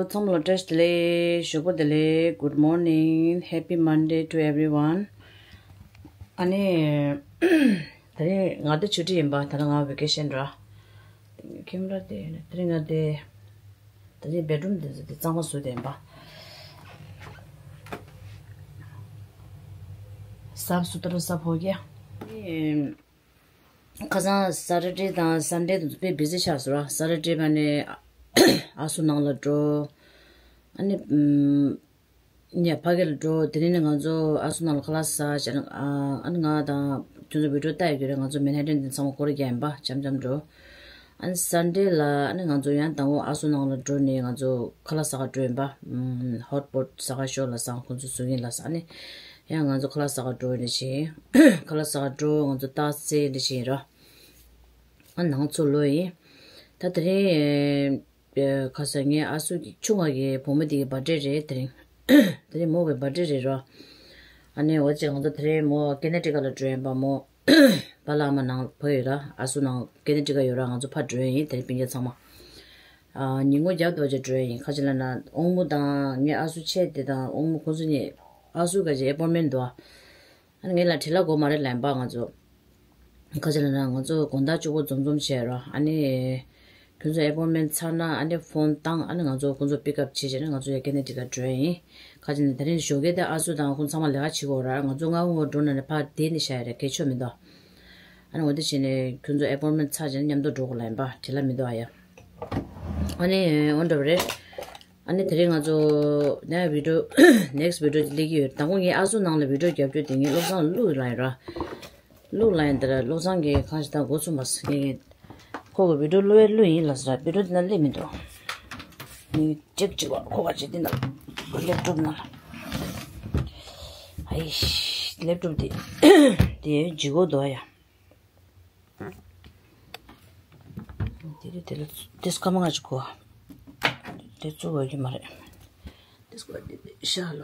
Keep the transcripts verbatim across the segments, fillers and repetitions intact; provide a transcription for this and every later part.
ཚང་མ་ལ་བཀྲ་ཤིས་བདེ་ལེགས། ཞོགས་པ་བདེ་ལེགས། Good morning, Happy Monday to everyone. ཨ་ནི། ད་རིང་ང་ད་ཆུ་ཊི་ཡིན་པ། ད་ལྟ་ང་བྷེ་ཀེ་ཤན་ར། ཁེམ་ར་དེ་ད་རིང་ང་དེ། ད་རིང་བེད་རུམ་དེ་ཚོ་དེ་གཙང་མ་བཟོས་དེ་ཡིན་པ། སབ་སུ་ཏར་སབ་ཧོ་གི། ཁ་སང་Saturday དང་Sunday དེ་ཚོ་དཔེ་བི་ཟི་ཆགས་སོང་ར། Saturday པ་ནས་ཨ་སུ་ནང་ལ་འགྲོ། ཨ་ནི་ཨམ། ཉ་ཕ་གི་ལ་འགྲོ། དེ་ནས་ང་ཚོ་ཨ་སུ་ནང་ལ་ཁ་ལག་ཟ་བྱས་ན། ཨ་ནི་ང་དང་ཁྱོད་ཚོ་བི་ཌི་ཡོ་ལྟ་ཡོད་ཀྱི་རེད། ང་ཚོ་མན་ཧ་ཊན་དེ་ཚང་མ་སྐོར་རྒྱག་ཡིན་པ། འཆམ་འཆམ་འགྲོ། ཨ་ནི་Sunday ལ་ཨ་ནི་ང་ཚོ་ཡང་དང་པོ་ཨ་སུ་ནང་ལ་འགྲོ་ནས་ང་ཚོ་ཁ་ལག་ཟ་ག་འགྲོ་ཡིན་པ། ཧོཊ་པོཊ་ཟ་ག་ཤོག་ལབ་སོང་། ཁོང་ཚོ་བཟོ་གི་ཡིན་ལབ་སོང་། ཨ་ནི་ཡང་ང་ཚོ་ཁ་ལག་ཟ་ག་འགྲོ་ནས་བྱས། ཁ་ལག་ཟ་ག་འགྲོ། ང་ཚོ་རྟགས་རྩེ་འདི་བྱས་ར། ཨ་ནང་ཚོ་ལོག་ཡིན། ད་དེ་རིང་ཁ་སང་ངའི་ཨ་སུ་གི་ཆུང་བ་གི་བུ་མོ་དེ་གི་བར་ཌེ་རེད། དེ་རིང་དེ་རིང་མོ་གི་བར་ཌེ་རེད་ར། ཨ་ནི་འོ་ཅེ་ང་ཚོ་དེ་རིང་མོ་ཀེ་ནེ་ཊི་ཀཊ་ལ་འགྲོ་ཡིན་པ། མོ་པཱ་ལགས་ཨ་མ་ནང་བུད་ཡོད་ར། ཨ་སུ་ནང་ཀེ་ནེ་ཊི་ཀཊ་ཡོད་ར། ང་ཚོ་ཕར་འགྲོ་ཡིན། དེ་རིང་སྤུན་ཀྱག་ཚང་མ། ཨ་ཉིན་གུང་རྒྱབ་ཏུ་བ་ཅིག་འགྲོ་ཡིན། ཁ་ཅིག་ལབ་ན་དབང་མོ་དང་ངའི་ཨ་སུ་ཆེ་དེ་དང་དབང་མོ་ཁོང་ཚོ་གཉིས། ཨ་སུ་ག་ཅིག་ཨེ་པོན་མེན་འདུག་ཨ། ཨ་ནི་ངེད་ལ་བྲེལ་བ་དགོས་མ་རེད་ལབ་ཡིན་པ། ང་ཚོ་ཁ་ཅིག་ལབ་ན་ང་ཚོ་དགོང་དག་གཅིག་པོ་འཛོམས་འཛོམས་བྱས་ར། ཨ་ནི་ཁྱོད་ཚོ་ཨེ་པོན་མེན་ཚར་ན་ཨ་ནི་ཕོན་བཏང་། ཨ་ནི་ང་ཚོ་ཁོང་ཚོ་པིག་ཨབ་བྱས་བྱས་ནས་ང་ཚོ་ཡ་ཀེ་ནེ་ཊི་ཀཊ་འགྲོ་ཡིན། ཁ་ཅིག་ནས་དེ་རིང་ཞོགས་ཀས་དེ་ཨ་སུ་དང་ཁོང་ཚང་མ་ལས་ཀ་བྱེད་དགོས་ར། ང་ཚོ་སྔ་པོ་འགྲོ་ན་ནས་ཕར་བསྡད་ནས་བཞག་ཡ་རེད། གལ་ཆེ་མི་འདུག་ཨ་ནི་འོ་དེ་བྱས་ནས་ཁྱོད་ཚོ་ཨེ་པོན་མེན་ཚར་བྱས་ནས་མཉམ་དུ་འགྲོ་དགོས་ལབ་ཡིན་པ། བྲེལ་བ་མི་འདུག་ཨ་ཡ། ཨ་ནི་འོ་འདྲ་བ་རེད། ཨ་ནི་དེ་རིང་ང་ཚོ་ནས་བི་ཌི་ཡོ་ནེག་སི་ཊི་བི་ཌི་ཡོ་སླེབས་ཀྱི་ཡོད། དང་པོ་ངས་ཨ་སུ་ནང་ལ་བི་ཌི་ཡོ་རྒྱབ་རྒྱུ་དེ་ངས་བློ་བཟང་ལ་བླུགས་ཡོད་ལབ་ཡིན་ར། བླུགས་ལབ་ཡིན་དེ་ར། བློ་བཟང་གིས་གང་ཞིག་ད་འགོ་ཚུགས་མ་སོང་། ངས་ཁོ་གི་བི་ཌི་ཡོ་བླུགས་ཡ་བླུགས་ཡིན་ལབ་སོང་ར། བི་ཌི་ཡོ་དེ་ན་སླེབས་མི་འདུག་ངས་ཅེག་བྱེད་པ། ཁོ་ག་ཅིག་དེ་ན་ལེབ་ཊོབ་ནང་ལ། ཨེ་ཤི། ལེབ་ཊོབ་དེ་དེ་ལྗིད་ཁོག་འདུག་ཨ་ཡ། དེ་རེད། དེ་ལ་དེ་སྐར་མ་ལྔ་ཅིག་གོ། དེ་བཙུགས་འོས་ཀྱི་མ་རེད། དེ་སྐར་དེ་ཤ་ལ།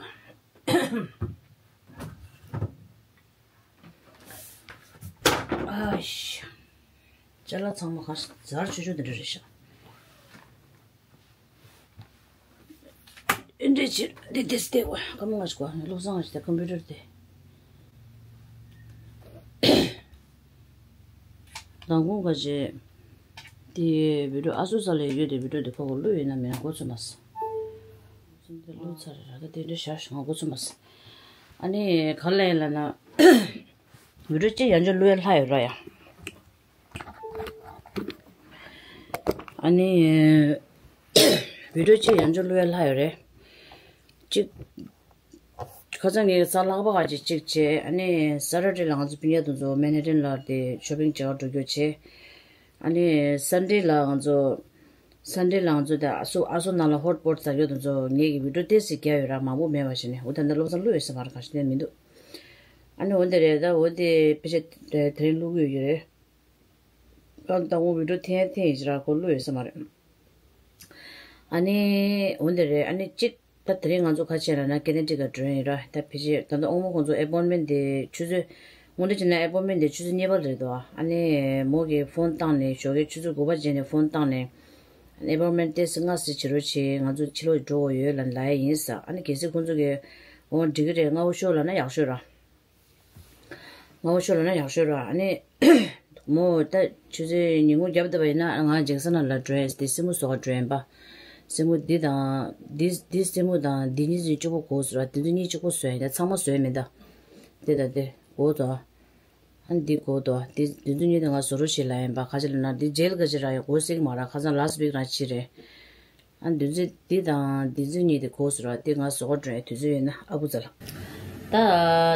ཨ་ཤ། ཅ་ལག་ཚང་མ་ག་ཟར་ཆུ་ཆུ་དེ་འདྲ་རེད་ཤག་ཨེ་འདྲས་ཕྱིར་འདི་དེ་སྟེ་བ། ཀ་མོ་ང་ཞིག་བ། བློ་བཟང་ང་ཞིག་དེ་ཀམ་པུ་ཊར་དེ། མདང་དགོང་ཁ་ཅིག་དེ་བི་ཌི་ཡོ་ཨ་སུ་ས་ལ་ཡོད་དེ་བི་ཌི་ཡོ་དེ་ཁོ་གོ་བླུགས་ཡོད་ན་མེད་ན་འགོ་ཚུགས་མ་སོང་། ཚུམ་དེ་བླུགས་ཚར་ར། ད་དེ་འདྲས་བཞག་ཤོག་ང་འགོ་ཚུགས་མ་སོང་། ཨ་ནི་ག་ལ་ཡིན་ལབ་ན། བི་ཌི་ཡོ་གཅིག་ཡང་བསྐྱར་བླུགས་ཡ་ལྷག་ཡོད་ར་ཡ། ཨ་ནི། བི་ཌི་ཡོ་གཅིག་ཡང་བསྐྱར་བླུགས་ཡ་ལྷག་ཡོད་རེད། གཅིག་ཁ་སང་ངས་གཟའ་ལྷག་པ་ག་ཅིག་གཅིག་བྱས། ཨ་ནི་སེ་ཊར་ཌེ་ལ་ང་ཚོ་སྤུན་ཀྱག་དེ་ཚོ་མན་ཧེ་ཊན་ལ་དེ་ཤོ་པིང་བྱེད་ག་འགྲོ་རྒྱུ་བྱས། ཨ་ནི་སན་ཌེ་ལ་ང་ཚོ་སན་ཌེ་ལ་ང་ཚོ་དེ་ཨ་སུ་ཨ་སུ་ནང་ལ་ཧོཊ་པོཊ་ཟ་རྒྱུ་དེ་ཚོ་ངས་ཀྱི་བི་ཌི་ཡོ་ཏོག་ཙམ་བརྒྱབ་ཡོད་ར། མང་པོ་མེད་པ་བྱས་ནས། འོ་ད་ལྟ་བློ་བཟང་བླུགས་ཡོད་ས་མ་རེད། ག་ཞིག་བསྟན་མི་འདུག་ཨ་ནི་འོ་འདི་རེད། ད་འོ་དེ་ཕལ་ཆེར་དེ་རིང་བླུགས་ཡོད་ཀྱི་རེད། ཨ་ནི་དང་པོ་བི་ཌི་ཡོ་འཐེན་འཐེན་ཡིན་ཞིག་ར། ཁོ་བླུགས་ཡོད་ས་མ་རེད། ཨ་ནི་འོ་འདི་རེད། ཨ་ནི་གཅིག་ད་དེ་རིང་ང་ཚོ་ཁ་ཆེ་ལ་ན་ཀེ་ནེ་ཊི་ཀཊ་འགྲོ་ཡིན་ར། ད་ཕལ་ཆེར་ད་ལྟ་ཨོ་མོ་ཁོང་ཚོ་ཨེ་པོན་མེན་ཊི་དེ་ཆུ་ཚོད། དངོས་འབྲེལ་བྱས་ན་ཨེ་པོན་མེན་ཊི་དེ་ཆུ་ཚོད་གཉིས་པ་ལ་རེད་འདུག་ཨ་ནི་མོ་གིས་ཕོན་བཏང་ནས། ཞོགས་ཀའི་ཆུ་ཚོད་དགུ་པ་རྗེས་ནས་ཕོན་བཏང་ནས། ཨེ་པོན་མེན་ཊི་ཏོག་ཙམ་སྔ་སེ་བྱེད་རོགས་བྱེད། ང་ཚོ་ཕྱི་ལོགས་འགྲོ་དགོས་ཡོད་ལབ་ལབ་ཡ་ཡིན་ཟེར། ཨ་ནི་གལ་སྲིད་ཁོང་ཚོ་གིས་འོ་འགྲིག་གི་རེད། སྔ་པོ་ཤོག་ལབ་ན་ཡག་ཤོས་ར། སྔ་པོ་ཤོག་ལབ་ན་ཡག་ཤོས་ར། ཨ་ནི་མོ་ད་ཆུ་ཚོད་ཉིན་གུང་རྒྱབ་བསྡད་པ་ཡིན་ན་ང་ཇེག་སན་ལ་འགྲོ་ཡིན། དེ་སེན་མོ་བཟོ་ག་འགྲོ་ཡིན་པ། སེན་མོ་འདི་དང་འདི་འདི་སེན་མོ་དང་འདི་གཉིས་ཚོ་གཅིག་པོ་གོ་བཟོ་ར། དེ་ཚོ་གཉིས་གཅིག་པོ་བཟོ་ཡིན། ད་ཚང་མ་བཟོས་མེད་ད། དེ་དང་དེ་གོ་དོ། ཨ་ནི་འདི་གོ་དོ། དེ་དེ་ཚོ་གཉིས་དེ་ང་བཟོ་རོགས་བྱེད་ལབ་ཡིན་པ། ག་ཅི་ལབ་ན་འདི་ཇེལ་ག་ཅི་ར་ཡོད་གོ་སྲིད་མ་ར། ཁ་སང་ལ་སི་ཝིག་རང་བྱས་རེད། ཨ་འདི་ཚོ་འདི་དང་འདི་ཚོ་གཉིས་དེ་གོ་སོང་ར། དེ་ང་བཟོ་ག་འགྲོ་ཡ་དུས་ཚོད་ཡོད་ན་ཨ་ཁུ་རྩ་ལ། ད་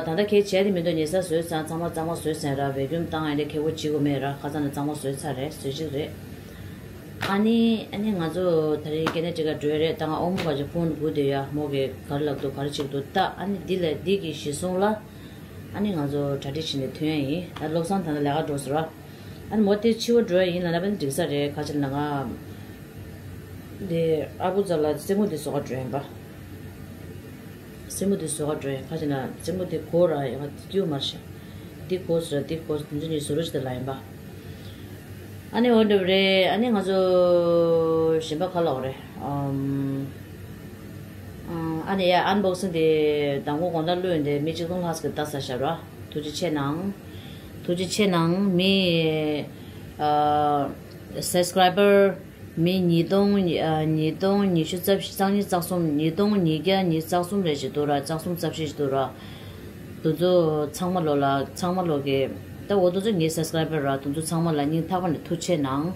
ད་ལྟ་ཁྱེད་བྱས་དེ་མི་འདུག་ཉལ་ས་བཟོས་ཚར། གཙང་མ་གཙང་མ་བཟོས་ཚར་ར། བེ་ཀུམ་བཏང་ཡ་དེ་ཁེ་པོ་བྱེད་དགོས་མེད་ར། ཁ་སང་ནས་གཙང་མ་བཟོས་ཚར་རེད། བཟོས་ཅིག་རེད། ཨ་ནི་ཨ་ནི་ང་ཚོ་ད་རེས་ཀེ་ནེ་ཊི་ཀཊ་འགྲོ་ཡ་རེད། ད་ང་ཨོ་མོ་ག་ཅིག་ཕོན་སྒུག་བསྡད་ཡ། མོ་གིས་ག་རེ་ལབ་འདུག་ག་རེ་བྱེད་འདུག་ད་ཨ་ནི་འདི་ལ་འདི་གི་གཞི་བཟུང་ལ། ཨ་ནི་ང་ཚོ་གྲ་སྒྲིག་བྱས་ནས་ཐོན་ཡ་ཡིན། ད་བློ་བཟང་ད་ལྟ་ལས་ཀ་འགྲོ་སོང་ར། ཨ་ནི་མོ་དེ་ཕྱི་པོ་འགྲོ་ཡ་ཡིན་ལབ་ན་ཨ་ནི་འགྲིག་ས་རེད། ག་ཅི་ལབ་ན་ང་དེ་ཨ་ཁུ་རྩ་ལ་སེན་མོ་དེ་བཟོ་ག་འགྲོ་ཡ་ཡིན་པ། སེན་མོ་དེ་བཟོ་ག་འགྲོ་ཡ། ག་ཅི་ལབ་ན་སེན་མོ་དེ་གོ་ར་ཡ། ང་དེ་སྐྱིད་པོ་མ་རེད་ཤག་དེ་གོ་སོང་ར། དེ་གོ་སོང་། དེ་ཚོ་གཉིས་བཟོ་རོགས་བྱེད་དང་ལབ་ཡིན་པ། ཨ་ནི་འོ་འདྲ་རེད། ཨ་ནི་ང་ཚོ་གཞན་པ་ག་ལབ་དགོས་རེད། ཨམ། ཨ་ནི་ཡ་ཨན་བོག་སིང་དེ་མདང་དགོང་དགོང་དག་བླུགས་ཡོང་དེ་མི་གཅིག་སྟོང་ལྷག་ཙམ་ལྟ་ས་ཤག་ར། ཐུགས་རྗེ་ཆེ་གནང་། ཐུགས་རྗེ་ཆེ་གནང་། མི་ཨ་སབ་སི་ཀ་རའི་བར་མི་ཉིས་སྟོང་ཨ་ཉིས་སྟོང་ཉི་ཤུ་རྩ་བཞི་རྩ་གཉིས་རྩ་གསུམ། ཉིས་སྟོང་ཉིས་བརྒྱ་ཉི་ཤུ་རྩ་གསུམ་རེ་ཞིག་འདུག་ར། རྩ་གསུམ་རྩ་བཞི་ཞིག་འདུག་ར། དེ་ཚོ་ཚང་མ་ལོ་ལ་ཚང་མ་ལོ་གི་ད་འོ་དེ་ཚོ་ངའི་སབ་སི་ཀ་རའི་བར་ར། དེ་ཚོ་ཚང་མ་ལ་སྙིང་ཐག་པ་ནས་ཐུགས་རྗེ་ཆེ་གནང་།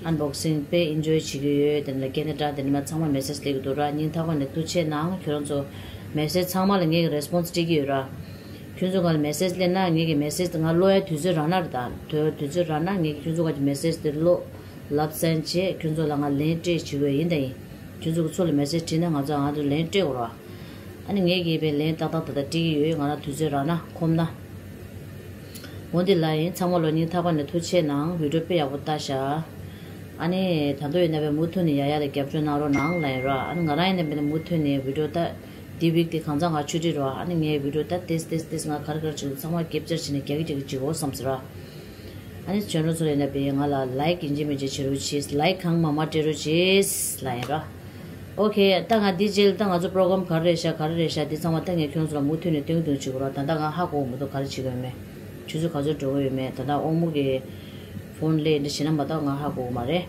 ཨན་བོག་སིང་དཔེ་ཨིན་ཇོའི་བྱེད་ཀྱི་ཡོད། དེ་ནས་ཀེ་ན་ཌ་དེ་ནས་མ་ཚང་མ་མེ་སེ་ཇི་སླེབས་ཀྱི་འདུག་ར། སྙིང་ཐག་པ་ནས་ཐུགས་རྗེ་ཆེ་གནང་། ཁྱོད་རང་ཚོ་མེ་སེ་ཇི་ཚང་མ་ལ་ངས་ཀྱི་རེ་སི་པོན་སི་སྤྲད་ཀྱི་ཡོད་ར། ཁྱོད་ཚོ་ག་ལ་མེ་སེ་ཇི་སླེབས་ན་ངས་ཀྱི་མེ་སེ་ཇི་དེ་ང་ཀློག་ཡ་དུས་ཚོད་རག་ན་རེད། ད་དུས་དུས་ཚོད་རག་ན་ངས་ཀྱི་ཁྱོད་ཚོ་ག་གི་མེ་སེ་ཇི་དེ་ཀློག་ལབ་སེན་ཌི་བྱས། ཁྱོད་ཚོ་ལ་ང་ལན་སྤྲད་བྱེད་དགོས་ཡིན། ད་ཡིན་ཁྱོད་ཚོ་གི་ཚུར་ལ་མེ་སེ་ཇི་བྲིས་ན་ང་ཚོ་ང་ཚོ་ལན་སྤྲད་དགོས་ར། ཨ་ནི་ངས་ཀྱིས་པའི་ལན་ཏག་ཏག་ཏག་ཏག་སྤྲད་ཀྱི་ཡོད། ང་རང་དུས་ཚོད་རག་ན་ཁོམ་ན། འོ་འདི་ལ་ཡིན། ཚང་མ་ལོ་སྙིང་ཐག་པ་ནས་ཐུགས་རྗེ་ཆེ་གནང་། བི་ཌིའོ་དཔེ་ཡག་པོ་ལྟ་ཤག་ཨ་ནི་ད་དུང་ཡིན་ན་པའི་མུ་མཐུད་ནས་ཡ་ཡ་ལ་རྒྱབ་སྐྱོར་གནང་རོགས་གནང་ལབ་ཡིན་ར། ཨ་ནི་ང་རང་ཡིན་ན་པའི་མུ་མཐུད་ནས་བི་ཌིའོ་ལྟ། འདི་ཝིག་དེ་གང་ཚང་ང་ཆུ་ཊི་རོ། ཨ་ནི་ངའི་བི་ཌིའོ་ལྟ་ཏེས་ཏེས་ཏེས་ང་ག་རེ་ག་རེ་བྱེད་འདུག་ཚང་མ་ཀེབ་ཅར་བྱས་ནས་རྒྱག་གི་རྒྱག་གི་བྱེད་འོ་བསམ་ཟེར་ར། ཨ་ནི་ཆོས་རོ་ཚོ་ཡིན་ན་པའི་ང་ལ་ལའིཀ་ཡིན་གཅིག་མིན་གཅིག་བྱེད་རོགས་གྱིས། ལའིཀ་གང་མང་མང་སྤྲད་རོགས་གྱིས་ལབ་ཡིན་ར། ཨོ་ཁེ། ད་ང་འདི་རྗེས་ལ་ད་ང་ཚོ་པྲོ་གྷ་རམ་ག་རེ་རེད་ཤག་ག་རེ་རེད་ཤག་འདི་ཚང་མ་ད་ངས་ཁྱོད་ཚོ་ལ་མུ་མཐུད་ནས་སྟོན་གྱི་འདུག་བྱེད་དགོས་ར། ད་ལྟ་ང་ཧ་གོ་མི་འདུག་ག་རེ་བྱེད་དགོས་ཡོད་མེད། ཆུ་ཚོད་ག་ཚོད་འགྲོ་གི་ཡོད་མེད། ད་ལྟ་དབང་མོ་གི་ཕོན་ལས་འདི་བྱེད་ན་མ་གཏོགས་ང་ཧ་གོ་གི་མ་རེད།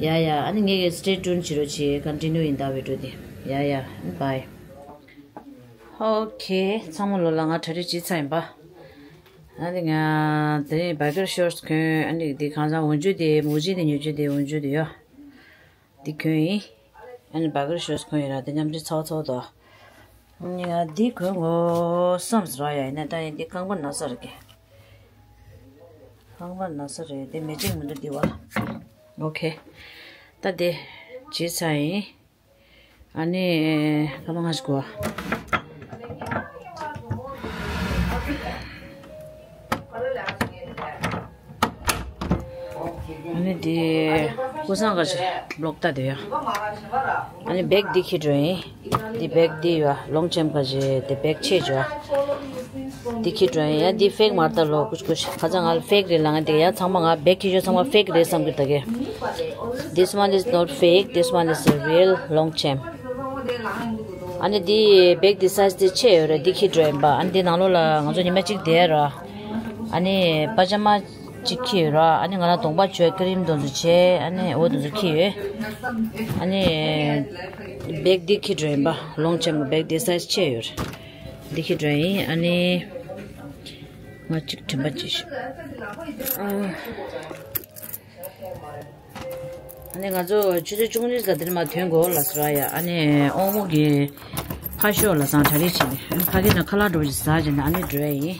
ཡ་ཡ། ཨ་ནི་ངས་ཀྱི་སི་ཊེ་ཊུན་བྱེད་རོགས་གྱིས། ཀོན་ཊི་ནིའུ་ཡིན་ད་བི་ཌིའོ་འདི། ཡ་ཡ། བྷའི། ཨོ་ཁེ། ཚང་མ་ལོ་ལ་ང་གྲ་སྒྲིག་བྱས་ཚར་ཡིན་པ། ཨ་ནི་ང་དེ་རིང་བར་གར་ཤོར་ཊི་གོན། ཨ་ནི་འདི་གང་ཚང་འོན་ཇུ་དེ་མུ་ཇི་དེ་ཉོ་རྒྱུ་དེ་འོན་ཇུ་དེ་ཡོད། འདི་གོན་ཡིན། ཨ་ནི་བར་གར་ཤོར་ཊི་གོན་ཡིན་ར། དེ་མཉམ་འབྲེལ་ཚ་བ་ཚ་བ་དོ། ཨ་ནི་ང་འདི་གོན་དགོས་བསམ་ཟེར་བ་ཡ་ཡིན་ན་ད་ཡིན་འདི་རྐང་པ་ན་ས་རེད་ཀྱི། རྐང་པ་ན་ས་རེད། དེ་མེ་ཅིག་མི་འདུག་འདི་བ། ཨོ་ཁེ། ད་དེ་བྱས་ཚར་ཡིན། ཨ་ནི། ཁ་པར་ང་ཞིག་གོ། ཨ་ནི་དེ། ཀུ་སང་ག་ཞིག་བི་ལོག་ལྟ་དེ་ཡ། ཨ་ནི་བེག་འདི་ཁྱེར་འགྲོ་ཡིན། འདི་བེག་འདི་ཡ་ལོང་ཆེམ་ག་ཞིག་དེ་བེག་ཆེ་ཇོ། འདི་ཁྱེར་འགྲོ་ཡིན། ཡ་འདི་ཕེག་མ་རེད་ད་ལོ། ཀུ་ཀུ་ཁ་ཚ་ང་ལ་ཕེག་རེད་ལབ་ང་དེ་ཡ་ཚང་མ་ང་བེག་ཁྱེར་ཇོ་ཚང་མ་ཕེག་རེད་བསམ་གི་ད་གི། This one is not fake, this one is a real long chain. ཨ་ནི་འདི་བེག་འདི་སའི་ཛི་འདི་ཆེ་ཡོད་རེད། འདི་ཁྱེར་འགྲོ་ཡིན་པ། ཨ་ནི་འདི་ནང་ལོགས་ལ་ང་ཚོ་ཉི་མ་གཅིག་བསྡད་ར། ཨ་ནི་པ་ཇ་མ་གཅིག་ཁྱེར་ཡོད་ར། ཨ་ནི་ང་ལ་གདོང་པ་བཅོས་ཀི་རིམ་དེ་ཚོ་བྱས། ཨ་ནི་འོ་དེ་ཚོ་ཁྱེར་ཡོད། ཨ་ནི་བེག་འདི་ཁྱེར་འགྲོ་ཡིན་པ། ལོང་ཆེམ་གི་བེག་འདི་སའི་ཛི་ཆེ་ཡོད་རེད། འདི་ཁྱེར་འགྲོ་ཡིན། ཨ་ནི་ང་གཅིག་དྲན་པ་བརྗེད་ཤག་ཨ་ནི་ང་ཚོ་ཆུ་ཚོད་བཅུ་གཉིས་ལ་འདིར་མ་ཐོན་དགོས་ལབ་ཟེར་བ་ཡ། ཨ་ནི་དབང་མོ་གི་ཕར་ཤོག་ལབ་སོང་། གྲ་སྒྲིག་བྱས་ནས། ཨ་ནི་ཕ་གི་ནང་ཁ་ལག་འདྲ་པོ་ཞིག་ཟ་བྱས་ནས་ཨ་ནི་འགྲོ་ཡ་ཡིན།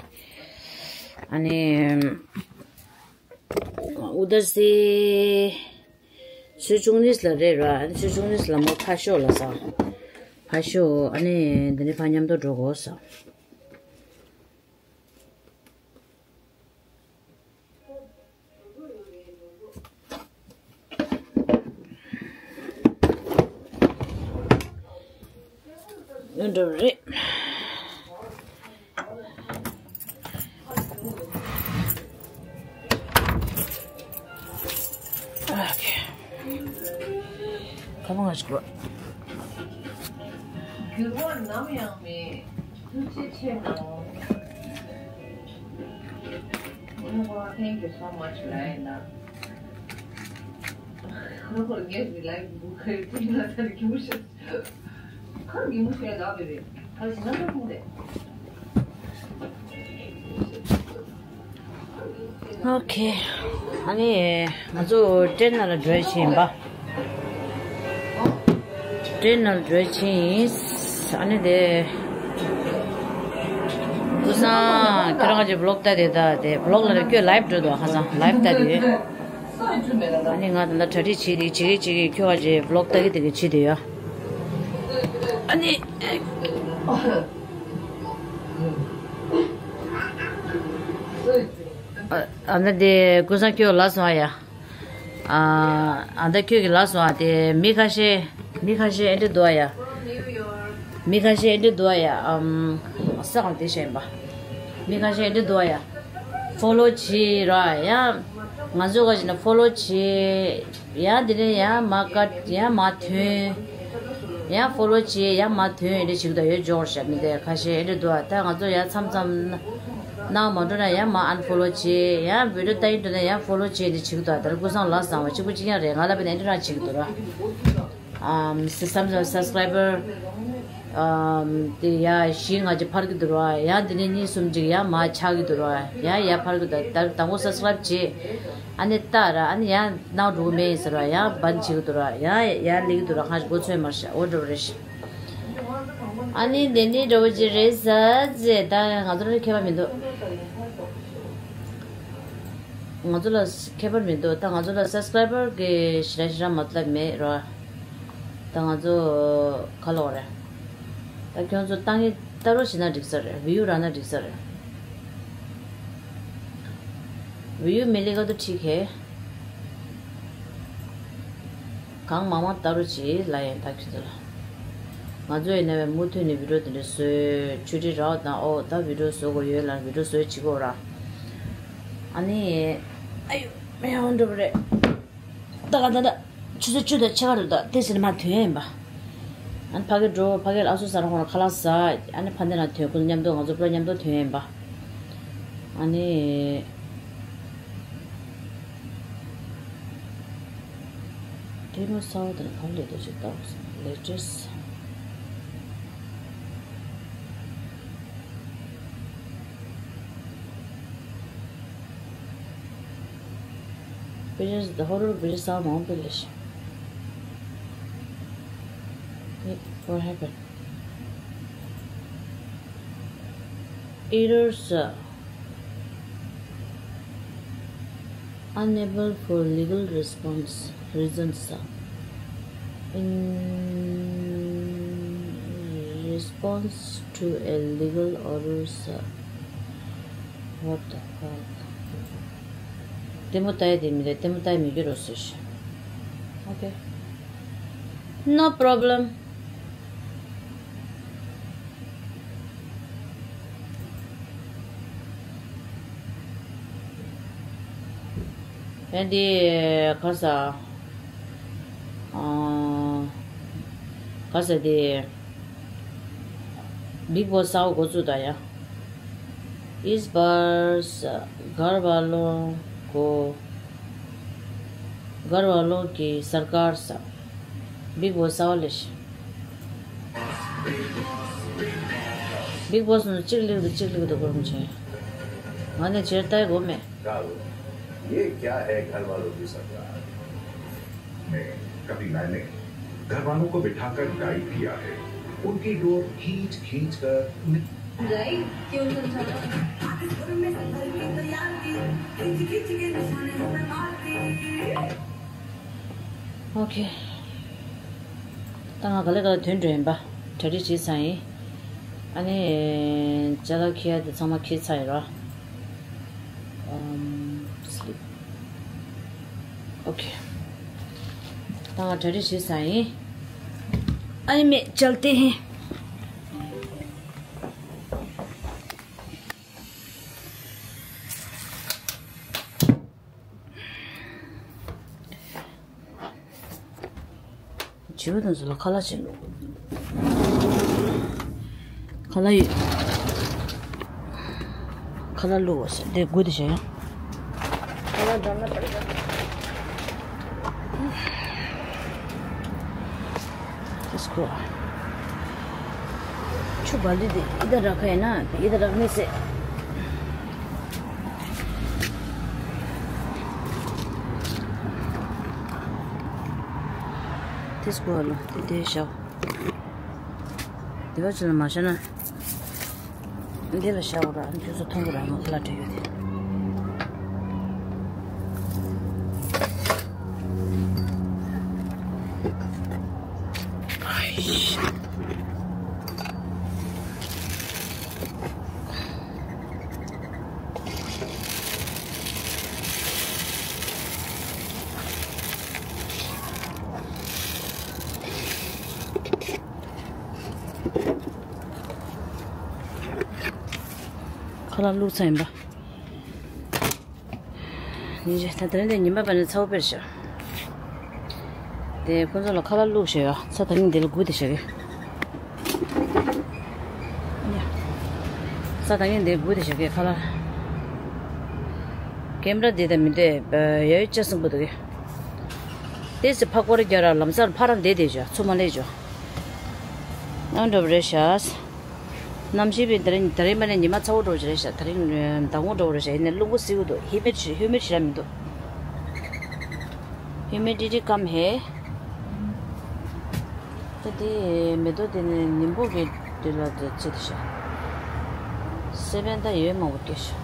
ཨ་ནི་ཨུ་དར་སི་ཆུ་ཚོད་བཅུ་གཉིས་ལ་རེད་ར། ཨ་ནི་ཆུ་ཚོད་བཅུ་གཉིས་ལ་མོ་ཕར་ཤོག་ལབ་སོང་། ཕར་ཤོག་ཨ་ནི་འདི་ནས་ཕར་མཉམ་དུ་འགྲོ་དགོས་སོང་། འགྲོ་རེད། ཨོ་ཁེ། ཁ་པར་ང་ཞིག་རོགས། འགྱུར་བ་ནམ་ཡང་མེད། ཐུགས་རྗེ་ཆེ་གནང་། Thank you so much, Laila. ཁོ་ཁོ་ངས་ལའིབ་འདུག་ཁ་ཡོད་ཀྱི་ན་ད་རེ་གི་མོ་ཤེས། ཁར་གི་མོ་ཤེས་ལ་བེ་བེ། ཁར་གི་ན་ད་ཁུང་དེ། ཨོ་ཁེ། ཨ་ནི་ང་ཚོ་ཊེན་ནང་ལ་འགྲོ་ཡ་ཕྱིན་ཡིན་པ། ཊེན་ནང་ལ་འགྲོ་ཡ་ཕྱིན་ཡིན། ཨ་ནི་དེ། ཀུ་སང་ཁྱོད་རང་གི་བི་ལོག་ལྟ་དེ་ད་དེ་བི་ལོག་ལ་རེ་ཁྱོད་ལའིབ་འགྲོ་འདུག་ཧ་ཅང་ལའིབ་ལྟ་དེ་ཡོད། ཨ་ནི་ང་ད་ལྟ་གྲ་སྒྲིག་བྱེད་དེ་བྱེད་གི་བྱེད་གི་ཁྱོད་ཁ་ཅིག་བི་ལོག་ལྟ་གི་དེ་གི་བྱེད་དེ་ཡོད། ཨ་ནི། ཨ་ཨ་ད་དེ་ཀུ་སང་ཁྱོད་ལ་སོང་ཨ་ཡ། ཨ་ཨ་ད་ཁྱོད་ཀྱི་ལ་སོང་ཨ་དེ་མི་ཁ་ཤས་མི་ཁ་ཤས་ཨེ་འདྲ་འདུག་ཨ་ཡ། མི་ཁ་ཤས་ཨེ་འདྲ་འདུག་ཨ་ཡ། ཨམ་ས་གང་དེ་བཤད་པ། མི་ཁ་ཤས་ཨེ་འདྲ་འདུག་ཨ་ཡ། ཕོ་ལོ་བྱེད་ར་ཡ། ང་ཚོ་ག་ཅིག་ན་ཕོ་ལོ་བྱེད་ཡ། དེ་ནས་ཡ་མ་ཀ་ཡ་མ་ཐོན། ཡང་ཕོ་ལོ་བྱེད། ཡང་མ་ཐོན་འདི་བྱེད་ཀྱི་འདུག་ཡོད་འཇོག་ཤག་མི་དེ་ཁ་ཤས་འདི་འདུག་ད་ང་ཚོ་ཡང་མཚམས་མཚམས་ནང་མ་འགྲོ་ན་ཡང་མ་ཨན་ཕོ་ལོ་བྱེད། ཡང་བི་ཌིའོ་ལྟ་ཡིན་འགྲོ་ན་ཡང་ཕོ་ལོ་བྱེད་འདི་བྱེད་ཀྱི་འདུག་ད་ཀུན་བཟང་ལ་བཟང་བ་གཅིག་པུ་གཅིག་རྐྱང་རེད། ང་ལ་བས་ན་འདི་རང་བྱེད་ཀྱི་འདུག་ར། ཨམ་སི་སམ་སབ་སི་ཀྲའི་བར་ཨམ་དེ་ཡ་བཞི་ལྔ་ཅིག་འཕར་གྱི་འདུག་ར། ཡང་དེ་ནས་གཉིས་གསུམ་ཅིག་ཡང་མ་ཆག་གི་འདུག་ར། ཡང་ཡ་འཕར་གྱི་འདུག་ད་དང་པོ་སབ་སི་ཀྲའིབ་བྱེད། ཨ་ནི་ལྟ་ར། ཨ་ནི་ཡང་ནང་འགྲོ་གི་མེད་ཟེར་བ། ཡང་བན་བྱེད་ཀྱི་འདུག་ར། ཡང་ཡར་སླེབས་ཀྱི་འདུག་ར། ཁ་ཅིག་མགོ་ཚོས་མར་ཤག་འོ་འགྲོ་རེ་ཤག་ཨ་ནི་དེ་ནི་འགྲོ་གི་རེད་ཟ་ཟེ། ད་ང་ཚོ་ལ་ཁྱད་པར་མི་འདུག་ང་ཚོ་ལ་ཁྱད་པར་མི་འདུག་ད་ང་ཚོ་ལ་སབ་སི་ཀྲའི་བར་གི་ཞེ་དྲག་ཞེ་དྲག་མ་ལབ་མེད་ར། ད་ང་ཚོ་ག་ལོག་རེད། ད་ཁྱོད་ཚོ་ལྟ་ངན་ལྟ་རོགས་བྱེད་ན་འགྲིག་ས་རེད། བི་ཡུ་རག་ན་འགྲིག་ས་རེད། བི་ཡུ་མི་ལེ་ག་དུ་ཁྲིད་ཁེ། གང་མང་མང་ལྟ་རོགས་བྱེད་ལ་ཡན་ད་ཁྱོད་ཚོ་ལ། ང་ཚོ་ཡིན་ན་བས་མུ་མཐུད་ནས་བི་ཌིའོ་དེ་འདྲ་བཟོས་ཆུ་ཁྲི་རག་དང་། ཨོ་ད་བི་ཌིའོ་བཟོ་དགོས་ཡོད་ལ་བི་ཌིའོ་བཟོས་བྱེད་དགོས་ར། ཨ་ནི་ཨ་ཡོ་མེ་ཡང་འགྲོ་བ་རེད། ད་ག་ད་ད་ཆུ་ཚོད་བཅུ་དང་ཕྱེད་ཀ་རེད། ད་དེ་ཟིན་མ་ཐོན་ཡིན་པ། ཨ་ནི་ཕ་གི་འགྲོ། ཕ་གི་ལ་སོ་ས་ར་ཁོང་ལ་ཁ་ལག་ཟ། ཨ་ནི་ཕ་འདི་ན་ཐོན། ཁོ་མཉམ་དུ་ང་ཚོ་པུ་ར་མཉམ་དུ་ཐོན་ཡིན་པ། ཨ་ནི་དེ་མོ་ས་བ་དང་གང་ལས་དོ་ཅིག་ལྟ་བ་སོང་ལེ་ཀྲེས། Pages, the horror pages are more bullish. Wait, what happened? Errors, uh, unable for legal response reasons, uh, in response to a legal orders, uh, what the fuck? ལྟད་མོ་ལྟ་ཡ་དེ་མི་རེད། ལྟད་མོ་ལྟ་ཡ་མི་འགྱུར་རོ་ཟེར་ཤག Okay. No problem. ཡང་དེ་ག་ས། ཨ། ག་ས་དེ། Bigg Boss གསར་པ་འགོ་བཙུགས་ད་ཡ། इस बार स- घर वालों को घर वालों की सरकार ས། Bigg Boss གསར་པ་ལས་ཤི། Bigg Boss ནང་གཅིག་ལེགས་འདུག་གཅིག་ལེགས་འདུག་སྒོར་མོ་ཆེ། ང་ནས་ཇེར་ལྟ་དགོས་མེད། ये क्या है घर वालों की सरकार? में कभी मैंने घर वालों को बिठाकर डाइट किया है। उनकी डोर खींच खींच कर राइट, क्यों समझाना? आके स्कूल में सफाई की तैयार की, खींच खींच के निशाने हमें मार दी। Okay. ད་ང་ག་ལེ་ག་ལེ་ཐོན་འགྲོ་ཡིན་པ། གྲ་སྒྲིག་བྱས་ཚར་ཡིན། ཨ་ནི་ཅ་ལག་འཁྱེར་ཡ་དེ་ཚང་མ་འཁྱེར་ཚར་ཡིན་ར། ཨམ། sleep. Okay. ད་ང་གྲ་སྒྲིག་བྱས་ཚར་ཡིན། ཨ་ནི་མེད་ཅལ་ཏེ་ཧེ། བྱིའུ་དང་ཚོ་ལ་ཁ་ལག་བྱིན་འདུག་ཁ་ལག་ཡོད། ཁ་ལག་བླུགས་པ་ཟེར་དེ་དགུ་དེ་བྱས་ཡང་། ཁ་ལག་འདྲ་མ་འདྲ། Let's go. ཆུ་བ་ལི་དེ་ཨི་ད་ར་ཁ་ཡིན་ན་ཨི་ད་ར་མི་སེ། དེ་སྐོར་ལ་དེ་དེ་བཞག་དེ་བ་ཅི་ལ་མ་བཞག་ན། འདི་ལ་བཞག་ར་ཁྱོད་ཚོ་མཐོང་གི་ར་མ་ཁ་ལག་སྤྲད་ཡོད་དེ། ཁ་ལག་བླུགས་ཚར་ཡིན་པ། ཉིན་རེ་ད་དེ་རིང་དེ་ཉི་མ་པ་ནི་ཚ་བོ་དཔེར་ཤོག་དེ་ དེ་ཁོང་ཚོ་ལ་ཁ་ལག་བླུགས་བཞག་ཡོད། ས་ད་ངས་འདི་ལ་སྒུག་དེ་བཞག་གི། ས་ད་ངས་འདི་སྒུག་དེ་བཞག་གི་ཁ་ལག། ཀེམ་ར་འདི་དང་མི་འདོད་ཡ་ཡོད་ཅག་སྲིན་པོ་འདུག་གི། ཏེ་སི་ཕ་སྐོར་རྒྱག་ར་ལམ་སར་ཕ་ར་འདེད་དེ་བཞག་ཚུར་མ་སླེབས་བཞག་ཨ་འགྲོ་བ་རེད་ཤག་གནམ་གཤིས་པའི་ད་རིང་ད་རིང་མ་ནས་ཉི་མ་ཚ་བོ་འགྲོ་བ་རེད་ཤག་ད་རིང་ཟླ་ངོ་འགྲོ་བ་རེད་ཤག་ཡིན་ནའི་རླུང་བུ་བསིལ་བོ་འདུག་ཧི་མིད་ཧི་མིད་ཞེ་དྲག་མི་འདུག་ཧི་མི་ཌི་ཊི་ཀམ་ཧེ། ད་དེ་མེ་ཏོག་དེ་ནི་ཉིན་པོ་གི་དུས་ལ་དེ་ཚེ་དེ་ཤག་སེ་བན་ད་ཡོད་མང་པོ་སྐྱེས་ཤག་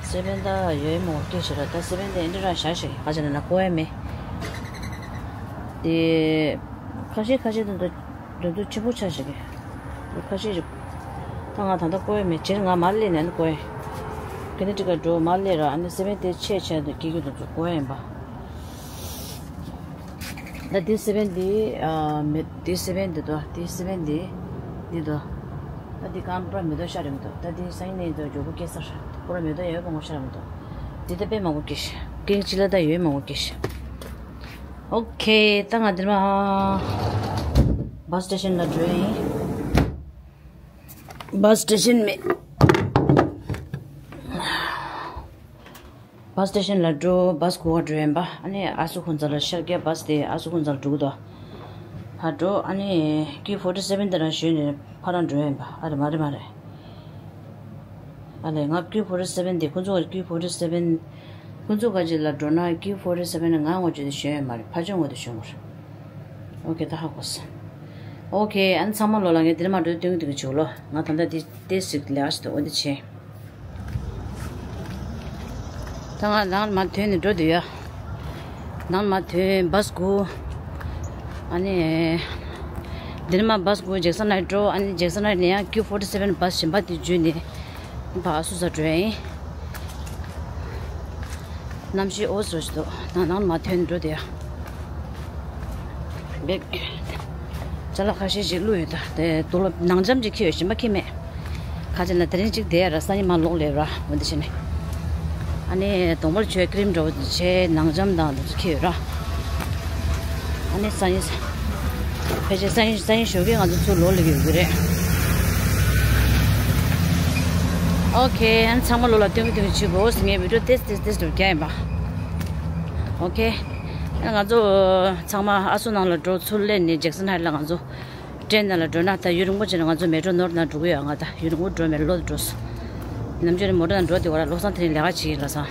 སེ་བན་ད་ཡོད་མང་པོ་སྐྱེས་ཤག་ར། ད་སེ་བན་ད་ཨེ་འདྲ་རང་བཞག་ཤག་ག་ཅི་ན་ན་ཀོ་ཡ་མེ། དེ་ཁ་ཤས་ཁ་ཤས་དེ་ཚོ་དེ་ཚོ་ཆེན་པོ་ཆགས་ཤག་གི། ཁ་ཤས་ཤིག་ད་ང་ད་ལྟ་ཀོ་ཡ་མེ་ཕྱིར་ང་མར་སླེབས་ནས་ནི་ཀོ་ཡ། ཀེ་ནེ་ཊི་ཀཊ་འགྲོ་མར་སླེབས་ར་ཨ་ནི་སེ་བན་དེ་ཆེ་ཆེ་དུ་སྐྱེ་རྒྱུ་དེ་ཚོ་ཀོ་ཡ་ཡིན་པ། ད་འདི་སེ་བན་འདི་ཨ་མེ་འདི་སེ་བན་འདི་དོ་འདི་སེ་བན་འདི་འདི་དོ། ད་འདི་གང་པུ་ར་མེ་ཏོག་ཤར་རེད་མི་འདུག་ད་འདི་སང་ཉིན་ནས་འདི་མགྱོགས་པོ་སྐྱེ་ས་རེད། པུ་ར་མེ་ཏོག་ཡོད་མང་པོ་ཤར་རེད་མི་འདུག་འདི་ད་དཔེ་མང་པོ་སྐྱེ་ཤག་ཀེང་ཅི་ལ་ད་ཡོད་མང་པོ་སྐྱེ་ཤག་ཨོ་ཁེ། ད་ང་འདིར་མ་བ་སི་སི་ཊེ་ཤན་ལ་འགྲོ་ཡིན། བ་སི་སི་ཊེ་ཤན་མེད། བ་སི་སི་ཊེ་ཤན་ལ་འགྲོ། བ་སི་སྒུག་ག་འགྲོ་ཡིན་པ། ཨ་ནི་ཨ་སུ་ཁོང་ཚོ་ལ་ཤར་རྒྱག་བ་སི་དེ་ཨ་སུ་ཁོང་ཚོ་ལ་འགྲོ་གི་འདུག་ཕར་འགྲོ། ཨ་ནི་ཀིའུ་ཕོར་ཊི་སེ་བན་དེ་རང་ཞོན་ནས་ཕར་རང་འགྲོ་ཡིན་པ། ཨ་རེ་མ་རེ་མ་རེ། ཨ་ལས་ང་ཀིའུ་ཕོར་ཊི་སེ་བན་དེ་ཁོང་ཚོ་ཀིའུ་ཕོར་ཊི་སེ་བན་ཁོང་ཚོ་ག་ཅིག་ལ་འགྲོ་ན་ཀིའུ་ཕོར་ཊི་སེ་བན་ང་ངོ་བཅོས་ཏེ་ཞོན་ཡོད་མ་རེད། ཕར་ཕྱོགས་ངོས་དེ་ཞོན་དགོས་རེད། ཨོ་ཁེ། ད་ཧ་གོ་སོང་། ཨོ་ཁེ། ཨ་ནི་ཚང་མ་ལོ་ལ་ངས་འདིར་མ་འགྲོ་སྟོན་གྱི་འདུག་གི་བྱུག་ལོ། ང་ད་ལྟ་འདི་ཏེ་ཟིག་ལས་ཨ་ཞིག་ཏུ་འོ་འདི་བྱས། ད་ང་ནང་ལ་མར་ཐོན་ནས་འགྲོ་འདོད་ཡོད། ནང་ལ་མར་ཐོན་བ་སི་སྒུག་ཨ་ནི་འདིར་མ་བ་སི་སྒུག་ཇེག་སན་ཧའེཊ་འགྲོ། ཨ་ནི་ཇེག་སན་ཧའེཊ་ནས་ཡང་ཀིའུ་ཕོར་ཊི་སེ་བན་བ་སི་གཞན་པ་དེ་བརྒྱུད་ནས་ཕར་ཨ་སུ་ས་འགྲོ་ཡིན། གནམ་གཤིས་འོ་ཙི་ར་ཞིག་འདུག་ནང་ནང་ལ་མར་ཐོན་འགྲོ་དེ་ཡ། བེག་ཅ་ལག་ཁ་ཤས་ཤིག་བླུགས་ཡོད། ད་དེ་དུག་ལོག་ནང་འཇམ་ཅིག་འཁྱེར་ཡོད། གཞན་པ་འཁྱེར་མེད། ཁ་ཅིག་ལ་དེ་རིང་གཅིག་བསྡད་ཡ་ར། སང་ཉིན་མར་ལོག་སླེབས་ར། འོ་འདི་བྱས་ནས། ཨ་ནི་གདོང་པར་བྱོས་ཀི་རིམ་འདྲ་བོ་བྱས། ནང་འཇམ་དང་འདི་ཚོ་འཁྱེར་ཡོད་ར། ཨ་ནི་སང་ཉིན་ཕལ་ཆེར་སང་ཉིན་སང་ཉིན་ཞོགས་ཀས་ང་ཚོ་ཚུར་ལོག་སླེབས་ཀྱི་ཡོད་ཀྱི་རེད། ཨོ་ཁེ། ཨ་ནི་ཚང་མ་ལོ་ལ་སྟོན་གྱི་སྟོན་གྱི་བྱེད་དགོས་ཟེར། ངས་བི་ཌིའོ་ཏོག་ཙམ་ཏོག་ཙམ་ཏོག་ཙམ་རྒྱག་ཡིན་པ། ཨོ་ཁེ། ཨ་ནི་ང་ཚོ་ཚང་མ་ཨ་སུ་ནང་ལ་འགྲོ། ཚུར་སླེབས་ནས་ཇེག་སན་ཧའེཊ་ལ་ང་ཚོ་ཀྲེན་ནང་ལ་འགྲོ་ན། ད་ཡུན་རིང་པོ་བྱས་ནས་ང་ཚོ་མེ་ཊོ་ནོར་ཐ་ནང་འགྲོ་གི་ཡོད། ང་ད་ཡུན་རིང་པོ་འགྲོ་མེད། ལོ་འགྲོ་སོང་། ནམ་རྒྱུན་ནས་མོ་ཊ་ནང་འགྲོ་བསྡད་ཡོད་ར། ལོ་སང་དེ་རིང་ལས་ཀ་བྱེད་ཀྱི་ལ་སང་།